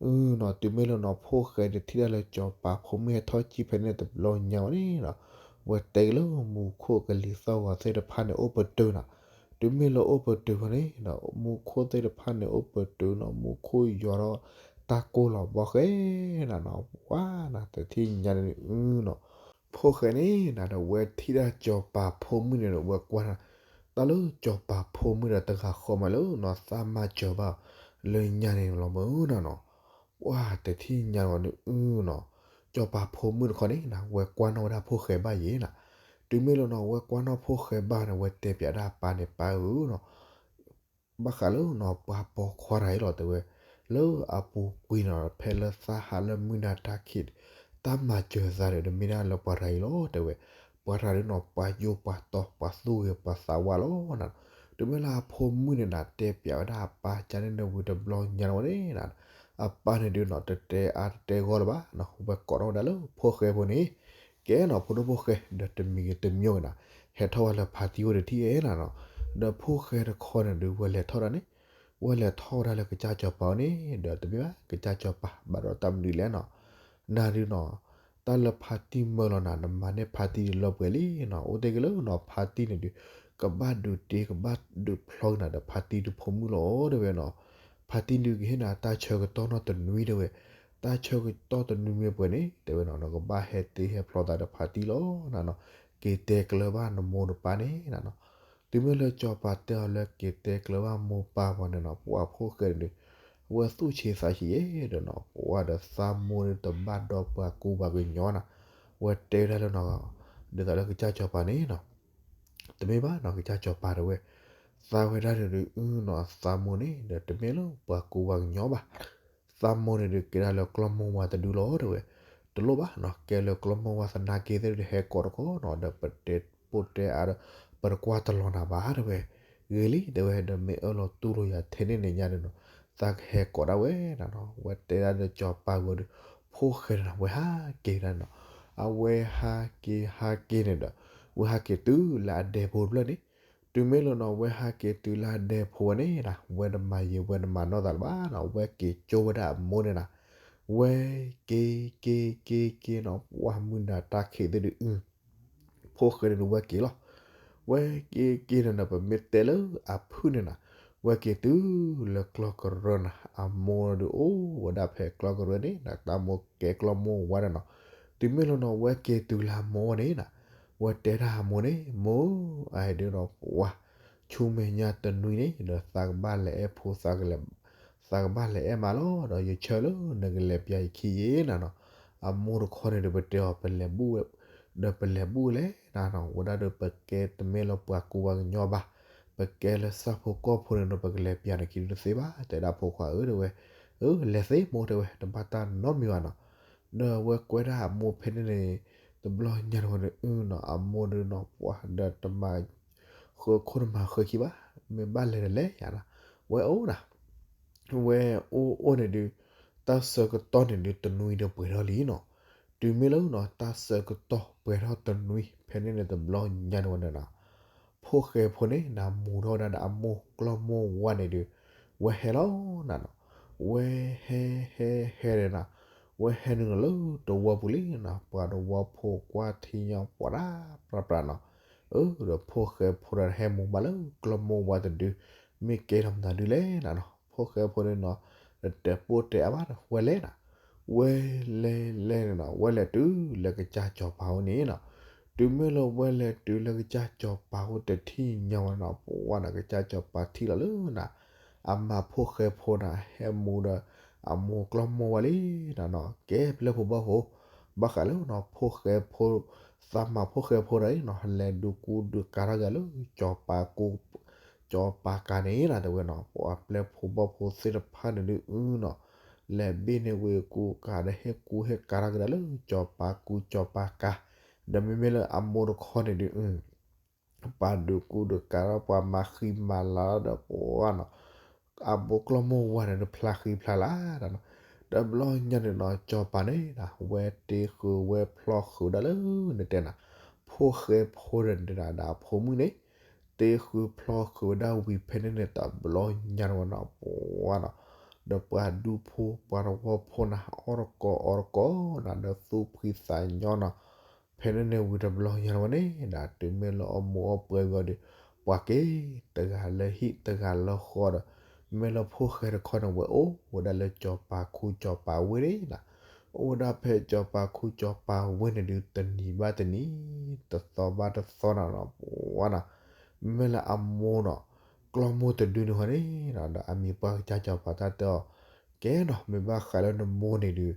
အုန့ၣ် တုၤမ့ၢ်လၢန့ၣ် ဖိၣ်ဃဲတထံၣ်တၢ်လၢစီၤပၤဖိမုၣ်ဟဲထီၣ်ကံၣ်ဖဲန့ၣ် တဘျီညါဝဲန့ၣ်န့ၣ်, ဝဲတဲက့ၤလၢမူခိၣ်ကလံၤသီၣ်ဂီၤသ့ၣ်တဖၣ်န့ၣ် အိၣ်ပတုာ်န့ၣ်. တုၤမ့ၢ်လၢအိၣ်ပတုာ်ဖဲန့ၣ်ဒီး မူခိၣ်သ့ၣ်တဖၣ်န့ၣ် အိၣ်ပတုာ်န့ၣ် မူခိၣ်ယီၤထီၣ်တၢ်ကိၢ်လီၤဘီဃဲန့ၣ်န့ၣ်. ပှၢ်န့ၣ် တထံၣ်ညါန့ၣ်အုန့ၣ် ဖိၣ်ဃဲန့ၣ်န့ၣ်ဒီး ဝဲထံၣ်ဒၣ်စီၤပၤဖိမုၣ်န့ၣ်ဒီး ဝဲကွၢ်န့ၣ် တၢ်လၢစီၤပၤဖိမုၣ်ဒီးတဂၤဃီမးလၢန့ၣ် သးမၤစၢၤဘၣ်လၢညါန့ၣ်လီၤမးန့ၣ်န့ၣ်. ပှၢ်တထံၣ်ညါန့ၣ်အုန့ၣ် စီၤပၤဖိမုၣ်တခီန့ၣ်န့ၣ် ဝဲကွၢ်နီၣ်ဝဲဒၣ်ဖိၣ်ဃဲဘၣ်ယဲန့ၣ်. တုၤမ့ၢ်လၢန့ၣ် ဝဲကွၢ်နီၣ်ဖိၣ်ဃဲဘၣ်န့ၣ် ဝဲတဲပၠးဒၣ်အပၢ်န့ၣ် ပၢ်ဧၢန့ၣ် ဘၣ်ဃးလၢန့ၣ် ပှၤပိာ်ခွါတဂၤအံၤလီၤ တဲဝဲ, လၢအပူၤကွံာ်န့ၣ် ဖဲလၢသးဟးလၢမုၢ်နၤတၢ်ခံး တၢ်မၤစၢၤသးန့ၣ် တမ့ၢ်ဒၣ်လၢပှၤတဂၤအံၤလီၤ တဲဝဲ. ပှၤတဂၤဒုးန့ၣ် ပှၤယိပှၤတီ ပှၤသူၣ်ဂ့ၤပှၤသးဝါလီၤန့ၣ်. တုၤမ့ၢ်လၢအဖိမုၣ်န့ၣ်န့ၣ် တဲပၠးဝဲဒၣ်အပၢ်ကန့ၣ်န့ၣ်ဝံၤတဘျီညါန့ၣ်ဝဲန့ၣ်န့ၣ်, အပၢ်န့ၣ်ဒုးန့ၣ် တတဲအါတတဲဂီၢ်လၢၤဘၣ်န့ၣ်, ဝဲကိးထီၣ်ဝဲဒၣ်လၢဖိၣ်ဃဲဖိန့ၣ် ကဲန့ၣ် ဖိဒိၣ်ဖိၣ်ဃဲ ဒီးတမံၤဂ့ၤတမံၤဂ့ၤန့ၣ် ဟဲထီၣ်ဝဲလၢဖါတံၢ်အိၣ်တထံၣ်ဧဲန့ၣ်န့ၣ်. ဒီးဖိၣ်ဃဲတခီန့ၣ်ဒုး ဝဲလဲၤထီၣ်ဒၣ်န့ၣ်, ဝဲလဲၤထီၣ်ဝဲဒၣ်လၢကစၢ်စီၤပၤအအိၣ်န့ၣ် ဒီးတမ့ၢ်ဘၣ်ကစၢ်စီၤပၤ ဘၣ်ဒီးတၢ်မနုၤလဲၣ်န့ၣ်, နၤဒုးန့ၣ် တၢ်လၢဖါတံၢ်မၢလီၤနၤ နမၤန့ၢ်ဖါတံၢ်ဒုးလီၤပှဲၤလံန့ၣ်. အိၣ်တ့ၢ်က့ၤလၢန့ၣ် ဖါတံၢ်န့ၣ်ဒုး ကဘၣ်ဒုးတ့ ကဘၣ်ဒုးဖျီက့ၤနၤဒီးဖါတံၢ်ဒုးဖိမုၣ်လီၤ တဲဝဲန့ၣ်. ဖါတံၢ်ဒုးကဟ့ၣ်နၤတၢ်ဆၢကတီၢ်နီၢ်တနွံ တဲဝဲ, တၢ်ဆၢကတီၢ်တနွံမ့ၢ်ပှဲၤန့ၣ် တဲဝဲန့ၣ် နကဘၣ်ဟဲတ့ဟဲဖျီသးဒီးဖါတံၢ်လီၤန့ၣ်န့ၣ်, က့ၤတဲကျၢၤဘၣ်နမိၢ်နပၢ်န့ၣ်န့ၣ်. တုၤမ့ၢ်လၢစီၤပၤတဲအီၤလၢက့ၤတဲကျၢၤဘၣ်မိၢ်ပၢ်ပှၤန့ၣ်န့ၣ် ပှၤဖိၣ်ဃဲန့ၣ်ဒုး ဝဲသူၣ်ဆံးသးဆံးယဲဒီးန့ၣ် ပှၤဒီးသးမိၢ်ဒုးတဘၣ်ဒီးပှၤကူပှၤကညီန့ၣ်, ဝဲတဲဝဲဒၣ်လၢန့ၣ် ဒ်သိးလၢကစၢ်စီၤပၤန့ၣ်န့ၣ် တမ့ၢ်ဘၣ်န့ၣ် ကစၢ်စီၤပၤတဲဝဲ, သးဝဲဒၣ်န့ၣ်ဒုးအုန့ၣ် သးမိၢ်န့ၣ်ဒီးတမ့ၢ်လၢပှၤကူပှၤကညီဘၣ်. သးမိၢ်န့ၣ်ဒုးကဲဒၣ်လၢကျီၢ်မိၢ်ဝါတဒုလီၤ တဲဝဲ. တလိၣ်ဘၣ်န့ၣ် ကဲလၢကျီၢ်မိၢ်ဝါသနာ်က့သ့ၣ်ဒုး ဟဲကိးတခီန့ၣ် ဒီးပတဲပိာ်တဲအါဒီး ပတကွၢ်တလီၤနၤဘၣ် တဲဝဲ. ဂ့ၤလံ တဲဝဲ, ဒီးမ့ၢ်အၢၣ်လီၤတူၢ်လိာ်ယၤထဲန့ၣ်န့ၣ်ညါဒုးန့ၣ် သးကဟဲကိးဒၣ်ဝဲန့ၣ်န့ၣ်. ဝဲတဲဒၣ်ဒီးစီၤပၤဝံၤဒီး ဖိၣ်ဃဲန့ၣ်န့ၣ် ဝဲဟးက့ၤဒၣ်န့ၣ်. အဝဲဟးက့ၤဟးက့ၤန့ၣ်ဒီး ဝဲဟးက့ၤတုၤလၢအဒဲဖိတဖျၢၣ်န့ၣ်. တုၤမ့ၢ်လၢန့ၣ် ဝဲဟးက့ၤတုၤလၢအဒဲဖိဝဲန့ၣ်န့ၣ် ဝဲတမၤယံာ်ဝဲတမၤနီၢ်သးလၢၤဘၣ်န့ၣ်, ဝဲက့ၤကၠိဝဲဒၣ်အမိၢ်န့ၣ်န့ၣ်. ဝဲက့ၤက့ၤက့ၤက့ၤန့ၣ် ပှၢ်မုၢ်နၤတၢ်ခံးသ့ၣ်ဒုး ဖိၣ်ဃဲန့ၣ်ဒုးဝဲက့ၤလီၤ. ဝဲက့ၤက့ၤန့ၣ်န့ၣ် ပမ့ၢ်တဲလၢအဖုၣ်န့ၣ်န့ၣ် ဝဲက့ၤတုၤလၢကျီၢ်ကရၢန့ၣ် အမိၢ်ဒုးအိၣ်ဝဲဒၣ်ဖဲကျီၢ်ကရၢန့ၣ်န့ၣ်, တၢ်မိၢ်ကဲကျီၢ်မိၢ်ဝါဒၣ်န့ၣ်. တုၤမ့ၢ်လၢန့ၣ် ဝဲက့ၤတုၤလၢအမိၢ်န့ၣ်န့ၣ် ဝဲတဲဒၣ်အမိၢ်န့ၣ်, မိၢ်, အအံၤဒုးန့ၣ် ပှၢ် ဆူမဲာ်ညါတနွံန့ၣ် ဒီးသးကဘၣ်လဲၤအဲၣ်ဖိ သးကဘၣ်လဲၤအဲၣ်မါလီၤ. ဒီးယဆၢလၢနကလဲၤပျးယခံယ့ၣ်နၤနီၤ. အမိၢ်တခီန့ၣ်ဒီး ပတဲအီၤ ပလဲၤဘူၣ်ဝဲ, ဒီးပလဲၤဘူၣ်လဲၣ်နၤနီၤ. ဝဲဒၣ်ဒီး ပကဲတမ့ၢ်လၢပှၤကူပှၤကညီဘၣ်, ပကဲလၢဆၣ်ဖိကီၢ်ဖိန့ၣ်ဒီး ပကလဲၤပျးနခံဒုတသ့ဘၣ်. တဲဒၣ်ဖိခွါဧၢ တဲဝဲ, အၢ လဲၤသ့မိၢ် တဲဝဲ, တဘၣ်တၢ်နီတမံၤဘၣ်နီၤ. ဒီးအဝဲကွဲဒၣ်အမိၢ်ဖဲန့ၣ်န့ၣ် တဘျီညါန့ၣ်ဝဲဒီး အနီၤ အမိၢ်ဒီးနီၤ ပှၤဒီးတမၤ ဃၢခိၣ်တမၤဃၢခံဘၣ်, မ့ၢ်ဘၣ်လဲၤဒီးလဲၤယၤနီၤ. ဝဲအိၣ်နၤ, ဝဲအိၣ်အိၣ်န့ၣ်ဒုး တၢ်ဆၢကတီၢ်န့ၣ်ဒုး တနွံဒီးပှဲၤထီၣ်လံနီၤ. တုၤမ့ၢ်လၢနီၤ တၢ်ဆၢကတီၢ်ပှဲၤထီၣ်တနွံ ဖဲန့ၣ်န့ၣ် တဘျီညါန့ၣ်ဝဲန့ၣ်နီၤ ဖိၣ်ဃဲဖိန့ၣ် နမူၤထီၣ်ဝဲဒၣ်ဒီးအမိၢ်ကျီၢ်မိၢ်ဝါန့ၣ်ဒုး ဝဲဟဲလီၤနၤနီၤ. ဝဲဟဲဟဲဟဲန့ၣ်နီၤ, ဝဲဟဲနုာ်လီၤလၢတဝီပူၤလံနီၤ. ပှၤတဝီဖိကွၢ်ထံညီ ပှၤဒၣ်ပြးပြးနီၤ. အၢ ဒီးဖိၣ်ဃဲဖိဒီးဟဲမူၤဘၣ်လၢကျီၢ်မိၢ်ဝါတဒု, မ့ၢ်ကဲထီၣ်မနုၤဒုလဲၣ်နၤနီၤ. ဖိၣ်ဃဲဖိန့ၣ်နီၤ တတဲာ်ပိၢ်တဲာ်အါဘၣ်ဒီး ဝဲလဲၤနၤ, ဝဲလဲၤလဲၤန့ၣ်နီၤ, ဝဲလဲၤတုၤလၢကစၢ်စီၤပၤအိၣ်န့ၣ်နီၤ. တုၤမ့ၢ်လၢဝဲလဲၤတုၤလၢကစၢ်စီၤပၤအိၣ်တထံၣ်ညါဝဲနီၤ, ပှၤနီၤ ကစၢ်စီၤပၤထံၣ်လီၤလၢနၤ အမါဖိၣ်ဃဲဖိန့ၣ် ဟဲမူၤဒီး အမိၢ်ကျီၢ်မိၢ်ဝါလံနၤနီၤ. ကဲပျဲၢ်ဖိဘီၣ်ဖိ, ဘၣ်ဃးလၢနီၤ ဖိၣ်ဃဲဖိ, သးမၤဖိၣ်ဃဲဖိဒီးနီၤ လဲၤဒုးကူဒုးကၤထီၣ်က့ၤလၢစီၤပၤကူ စီၤပၤကၤန့ၣ်နၤ တဲဝဲနီၤ. ပှၤပျဲၢ်ဖိဘီၣ်ဖိသ့ၣ်တဖၣ်န့ၣ်ဒုးနီၤ လဲၤဘ့ၣ်န့ၢ်ဝ့ၢ်ကူကၤဒီး ဟဲကူဟဲကၤထီၣ်က့ၤဒီးလၢစီၤပၤကူစီၤပၤကၤ, ဒီးမ့မ့ၢ်လၢအမိၢ်တခီန့ၣ်ဒုး ပှၤဒုးကူဒုးကၤထီၣ် ပှၤမၤဃံမၤလၤဒီးပှၤနီၤ, အမိၢ်ကျီၢ်မိၢ်ဝါန့ၣ်ဒုး ဖျါဃံဖျါလၤဒီးနီၤ. တဘျီညါန့ၣ်နီၤ စီၤပၤန့ၣ် ဝဲတ့ဃုာ်ဝဲဖျီဃုာ်ဝဲဒၣ်လၢ နတဲနၤ ဖိၣ်ဃဲဖိဒီးနတဲနၤ ဒီးအဖိမုၣ်န့ၣ် တ့ဃုာ်ဖျီဃုာ်ဝဲဒၣ်ဝံၤဖဲန့ၣ်န့ၣ် တဘျီညါန့ၣ်ဝဲနီၤ ပှၤနီၤ, ဒီးပှၤဒူဖိပှၤတဝီဖိန့ၣ် အီၣ်တကိးအီတကိးနၤ ဒီးသူၣ်ဖှံသးညီနီၤ. ဖဲန့ၣ်န့ၣ်ဝံၤတဘျီညါန့ၣ်ဝဲန့ၣ် တုၤမ့ၢ်လၢအမိၢ်အီၣ်ပှဲၤဝံၤအီၤဒီး ပှၤက့ၤတဂၤလၢဟံၣ်တဂၤလၢဃီဒီး မ့ၢ်လၢဖိၣ်ဃဲတခီန့ၣ် ဝဲအိၣ်ဝဲဒၣ်လၢစီၤပၤခူစီၤပၤဝ့ၢ်န့ၣ်နၤ. အိၣ်ဝဲဒၣ်ဖဲစီၤပၤခူစီၤပၤဝ့ၢ်န့ၣ်ဒုး တနံၤဘၣ်တနံၤ တသီဘၣ်တသီနၤနီၤ ပှၤနီၤ. မ့ၢ်လၢအမိၢ်နီၤ ကျီၢ်မိၢ်တဒုန့ၣ်ဃီန့ၣ်နီၤ ဒီးအမံၤပှၢ်ကစၢ်စီၤပၤတၢ်တဲအီၤ ကဲနီၤ မ့ၢ်ဘၣ်ဃးလၢနမိၢ်န့ၣ်ဒုး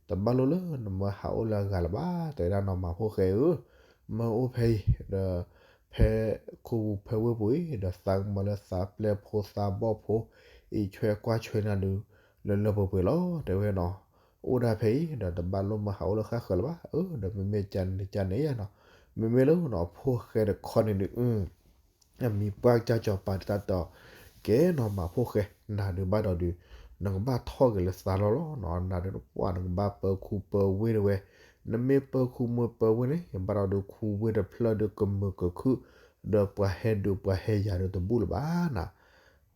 တဘၣ်လိၣ်လၢနမၢဟးအိၣ်လၢအဂၤလၢၤဘၣ် တဲဝဲဒၣ်နီၤ မၤဖိၣ်ဃဲဧၢ, မၢအိၣ်ဖဲအံၤ ဒီး ဖဲခူပူၤဖဲဝ့ၢ်ပူၤအံၤ ဒီးသးကမၤလၢသးပျဲၢ်ဖိသးဘီၣ်ဖိ အံးဆွဲကွၢ်ဆွဲနၤဒုး လၢလၢပှဲၤပှဲၤလီၤ တဲဝဲနီၤ. အိၣ်ဒၣ်ဖဲအံၤ ဒီးတဘၣ်လိၣ်မၢဟးအိၣ်လၢဃၣ်ဃၢၤလၢၤဘၣ်, အၢ ဒီးမ့မ့ၢ်ကန့ၣ်ကန့ၣ်ယါနီၤ, မ့မ့ၢ်လၢနီၤ ဖိၣ်ဃဲတခီန့ၣ်ဒုး အမံၤပှၢ်ကစၢ်စီၤပၤတၢ်တဲအီၤ, ကဲနီၤ မၤဖိၣ်ဃဲ, နၤဒုးဘၣ်ဒီးဒုး နကဘၣ်ထီၣ်က့ၤလၢသးလီၢ်လီၤနီၤ, နၤဒုးပှၢ် နကဘၣ်ပၢခူပၢဝ့ၢ်တဝဲ, နမ့ၢ်ပၢခူမ့ၢ်ပၢဝ့ၢ်န့ၣ် ဘၣ်ဒီးဒုးခူဝ့ၢ်တဖျၢၣ်ဒုးကမုာ်ကခုၣ်, ဒီးပှၤဟဲဒုးပှၤဟဲယၤဒုးတဘူၣ်လၢၤဘၣ်နီၤ.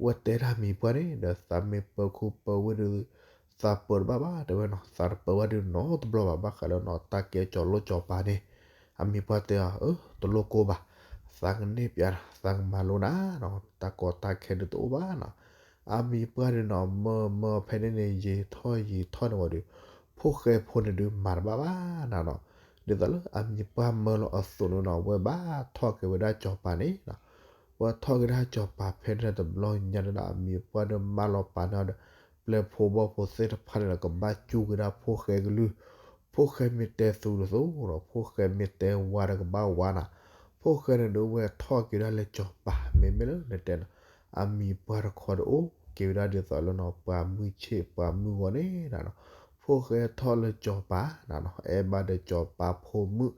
ဝဲတဲဒၣ်မံၤပှၢ်န့ၣ် ဒီးသးမ့ၢ်ပၢခူပၢဝ့ၢ်ဒုး သးပၢတဘၣ်ဘၣ် တဲဝဲနီၤ, သးတပၢဘၣ်ဒုးနီတဘျီဘၣ်, ဘၣ်ဃးလၢနီၤ တၢ်ကဲစီၤလိၣ်စီၤပၤန့ၣ်, အမံၤပှၢ်တဲအီၤ, အၢ တလိၣ်ကိၢ်ဘၣ်, သးကန့ၢ်ပျးနၤ, သးကမၤလိနၤနီၤ, တၢ်ကီတၢ်ခဲဒုးတအိၣ်ဘၣ်နီၤ. အမံၤပှၢ်ဒုးနီၤ မၢမၢဖဲန့ၣ်န့ၣ် ယံာ်ထီၣ်ယံာ်ထီၣ်န့ၣ်ဝံၤဒီး ဖိၣ်ဃဲဖိန့ၣ်ဒုးမၤတဘၣ်ဘၣ်နၤနီၤ. ဒ်သိးလၢအမံၤပှၢ်မၢလီၤအသိးန့ၣ်နီၤ ဝဲဘၣ်ထီၣ်က့ၤဝဲဒၣ်စီၤပၤန့ၣ်နီၤ. ဝဲထီၣ်က့ၤဒၣ်စီၤပၤဖဲန့ၣ်တဘျီညါန့ၣ်ဒီး အမံၤပှၢ်ဒုးမၢလီၤပာ်န့ၢ်အီၤဒီး ပျဲၢ်ဖိဘီၣ်ဖိသ့ၣ်တဖၣ်န့ၣ်ဒီး ကဘၣ်စူၢ်က့ၤဒၣ်ဖိၣ်ဃဲကလုၢ်, ဖိၣ်ဃဲမ့ၢ်တဲသူတသိးဒီး ဖိၣ်ဃဲမ့ၢ်တဲဝါဒီးကဘၣ်ဝါနၤ. ဖိၣ်ဃဲန့ၣ်ဒုးဝဲထီၣ်က့ၤဒၣ်လၢစီၤပၤ မ့မ့ၢ်လၢနတဲနီၤ အမံၤပှၢ်တခီဒီးအိၣ်က့ၤဝဲဒၣ်ဒ်သိးလၢနီၤ ပှၤမုၢ်ဆ့ၣ်ပှၤမုၢ်ဂီၤန့ၣ်နၤနီၤ. ဖိၣ်ဃဲထီၣ်လၢစီၤပၤနၤနီၤ အဲၣ်ဘၣ်ဒီးစီၤပၤဖိမုၣ်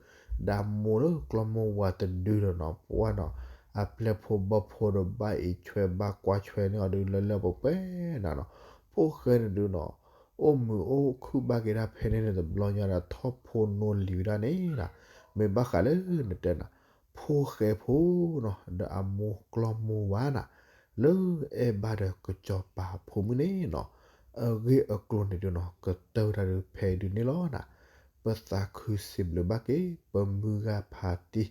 ဒီးမိၢ်လၢကျီၢ်မိၢ်ဝၤတဒုဒီးနီၤ ပှၢ်နီၤ အပျဲၢ်ဖိဘီၣ်ဖိဒီးဘၣ်အံးဆွဲဘၣ်ကွၢ်ဆွဲန့ၢ်အီၤဒုးလၢလၢပှဲၤပှဲၤနၤနီၤ. ဖိၣ်ဃဲန့ၣ်ဒုးနီၤ အိၣ်မုာ်အိၣ်ခုၣ်ဘၣ်က့ၤဒၣ်ဖဲန့ၣ်န့ၣ်တဘျီညါဒီး ထီၣ်ဖိနီၢ်လံၤဝဲဒၣ်န့ၣ်နီၤ. မ့ၢ်ဘၣ်ဃးလၢနတဲနီၤ ဖိၣ်ဃဲဖိနီၤ ဒီးအမိၢ်ကျီၢ်မိၢ်ဝၤနၤ လၢအဲၣ်ဘၣ်ဒီးကစီၤပၤဖိမုၣ်န့ၣ်နီၤ အဂ့ၢ်အကျိၤန့ၣ်ဒုးနီၤ ကတၢၢ်ဝဲဒၣ်ဒုးဖဲအံၤဒုးန့ၣ်လီၤနၤ. ပသးခုစံးဘျုးဘၣ်က့ၤ ပမုၢ်ဂၤဖးတံၢ်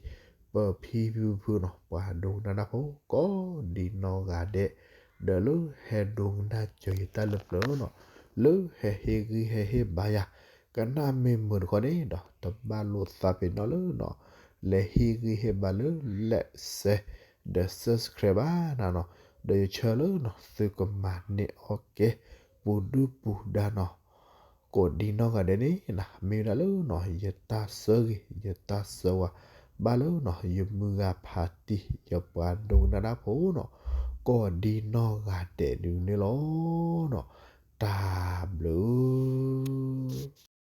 ပဖံဖုဖုနီၤ ပှၤဒိကနၣ်တၢ်ဖိကိးဒံနီၢ်ဂၤဒဲး ဒီးလၢဟဲဒိကနၣ်စၢၤယတၢ်လၢပျၢၤနီၤ လၢဟဲဟ့ၣ်ဂံၢ်ဟဲဟ့ၣ်ဘါယၤ ကနၣ်မ့ၢ်မုာ်တခီန့ၣ်ဒီး တဘၣ်လိာ်သးပ့ၤနီၣ်လၢနီၤ လဲၤဟ့ၣ်ဂံၢ်ဟ့ၣ်ဘါလၢ လဲၣ်စဲး ဒီး subscribe ဘၣ်နၤနီၤ, ဒီးယဆၢလၢနီၤ သုကမၤန့ၢ်အီၣ်ကဲ ပူၤဒုၣ်ပူၤဒါနီၤ, ကိးဒံနီၢ်ဂၤဒဲးန့ၣ်နၤ, မ့ၢ်ဝဲဒၣ်လၢနီၤ ယတၢ်ဆၢဂ့ၤ ယတၢ်ဆၢဝါ ဘၣ်လၢနီၤ ယမုၢ်ဂၤဖးတံၢ် ယပှၤဒိကနၣ်တၢ်ဖိနီၤ, ကိးဒံနီၢ်ဂၤဒဲးဒုန့ၣ်လီၤ. တၢ်ဘျုး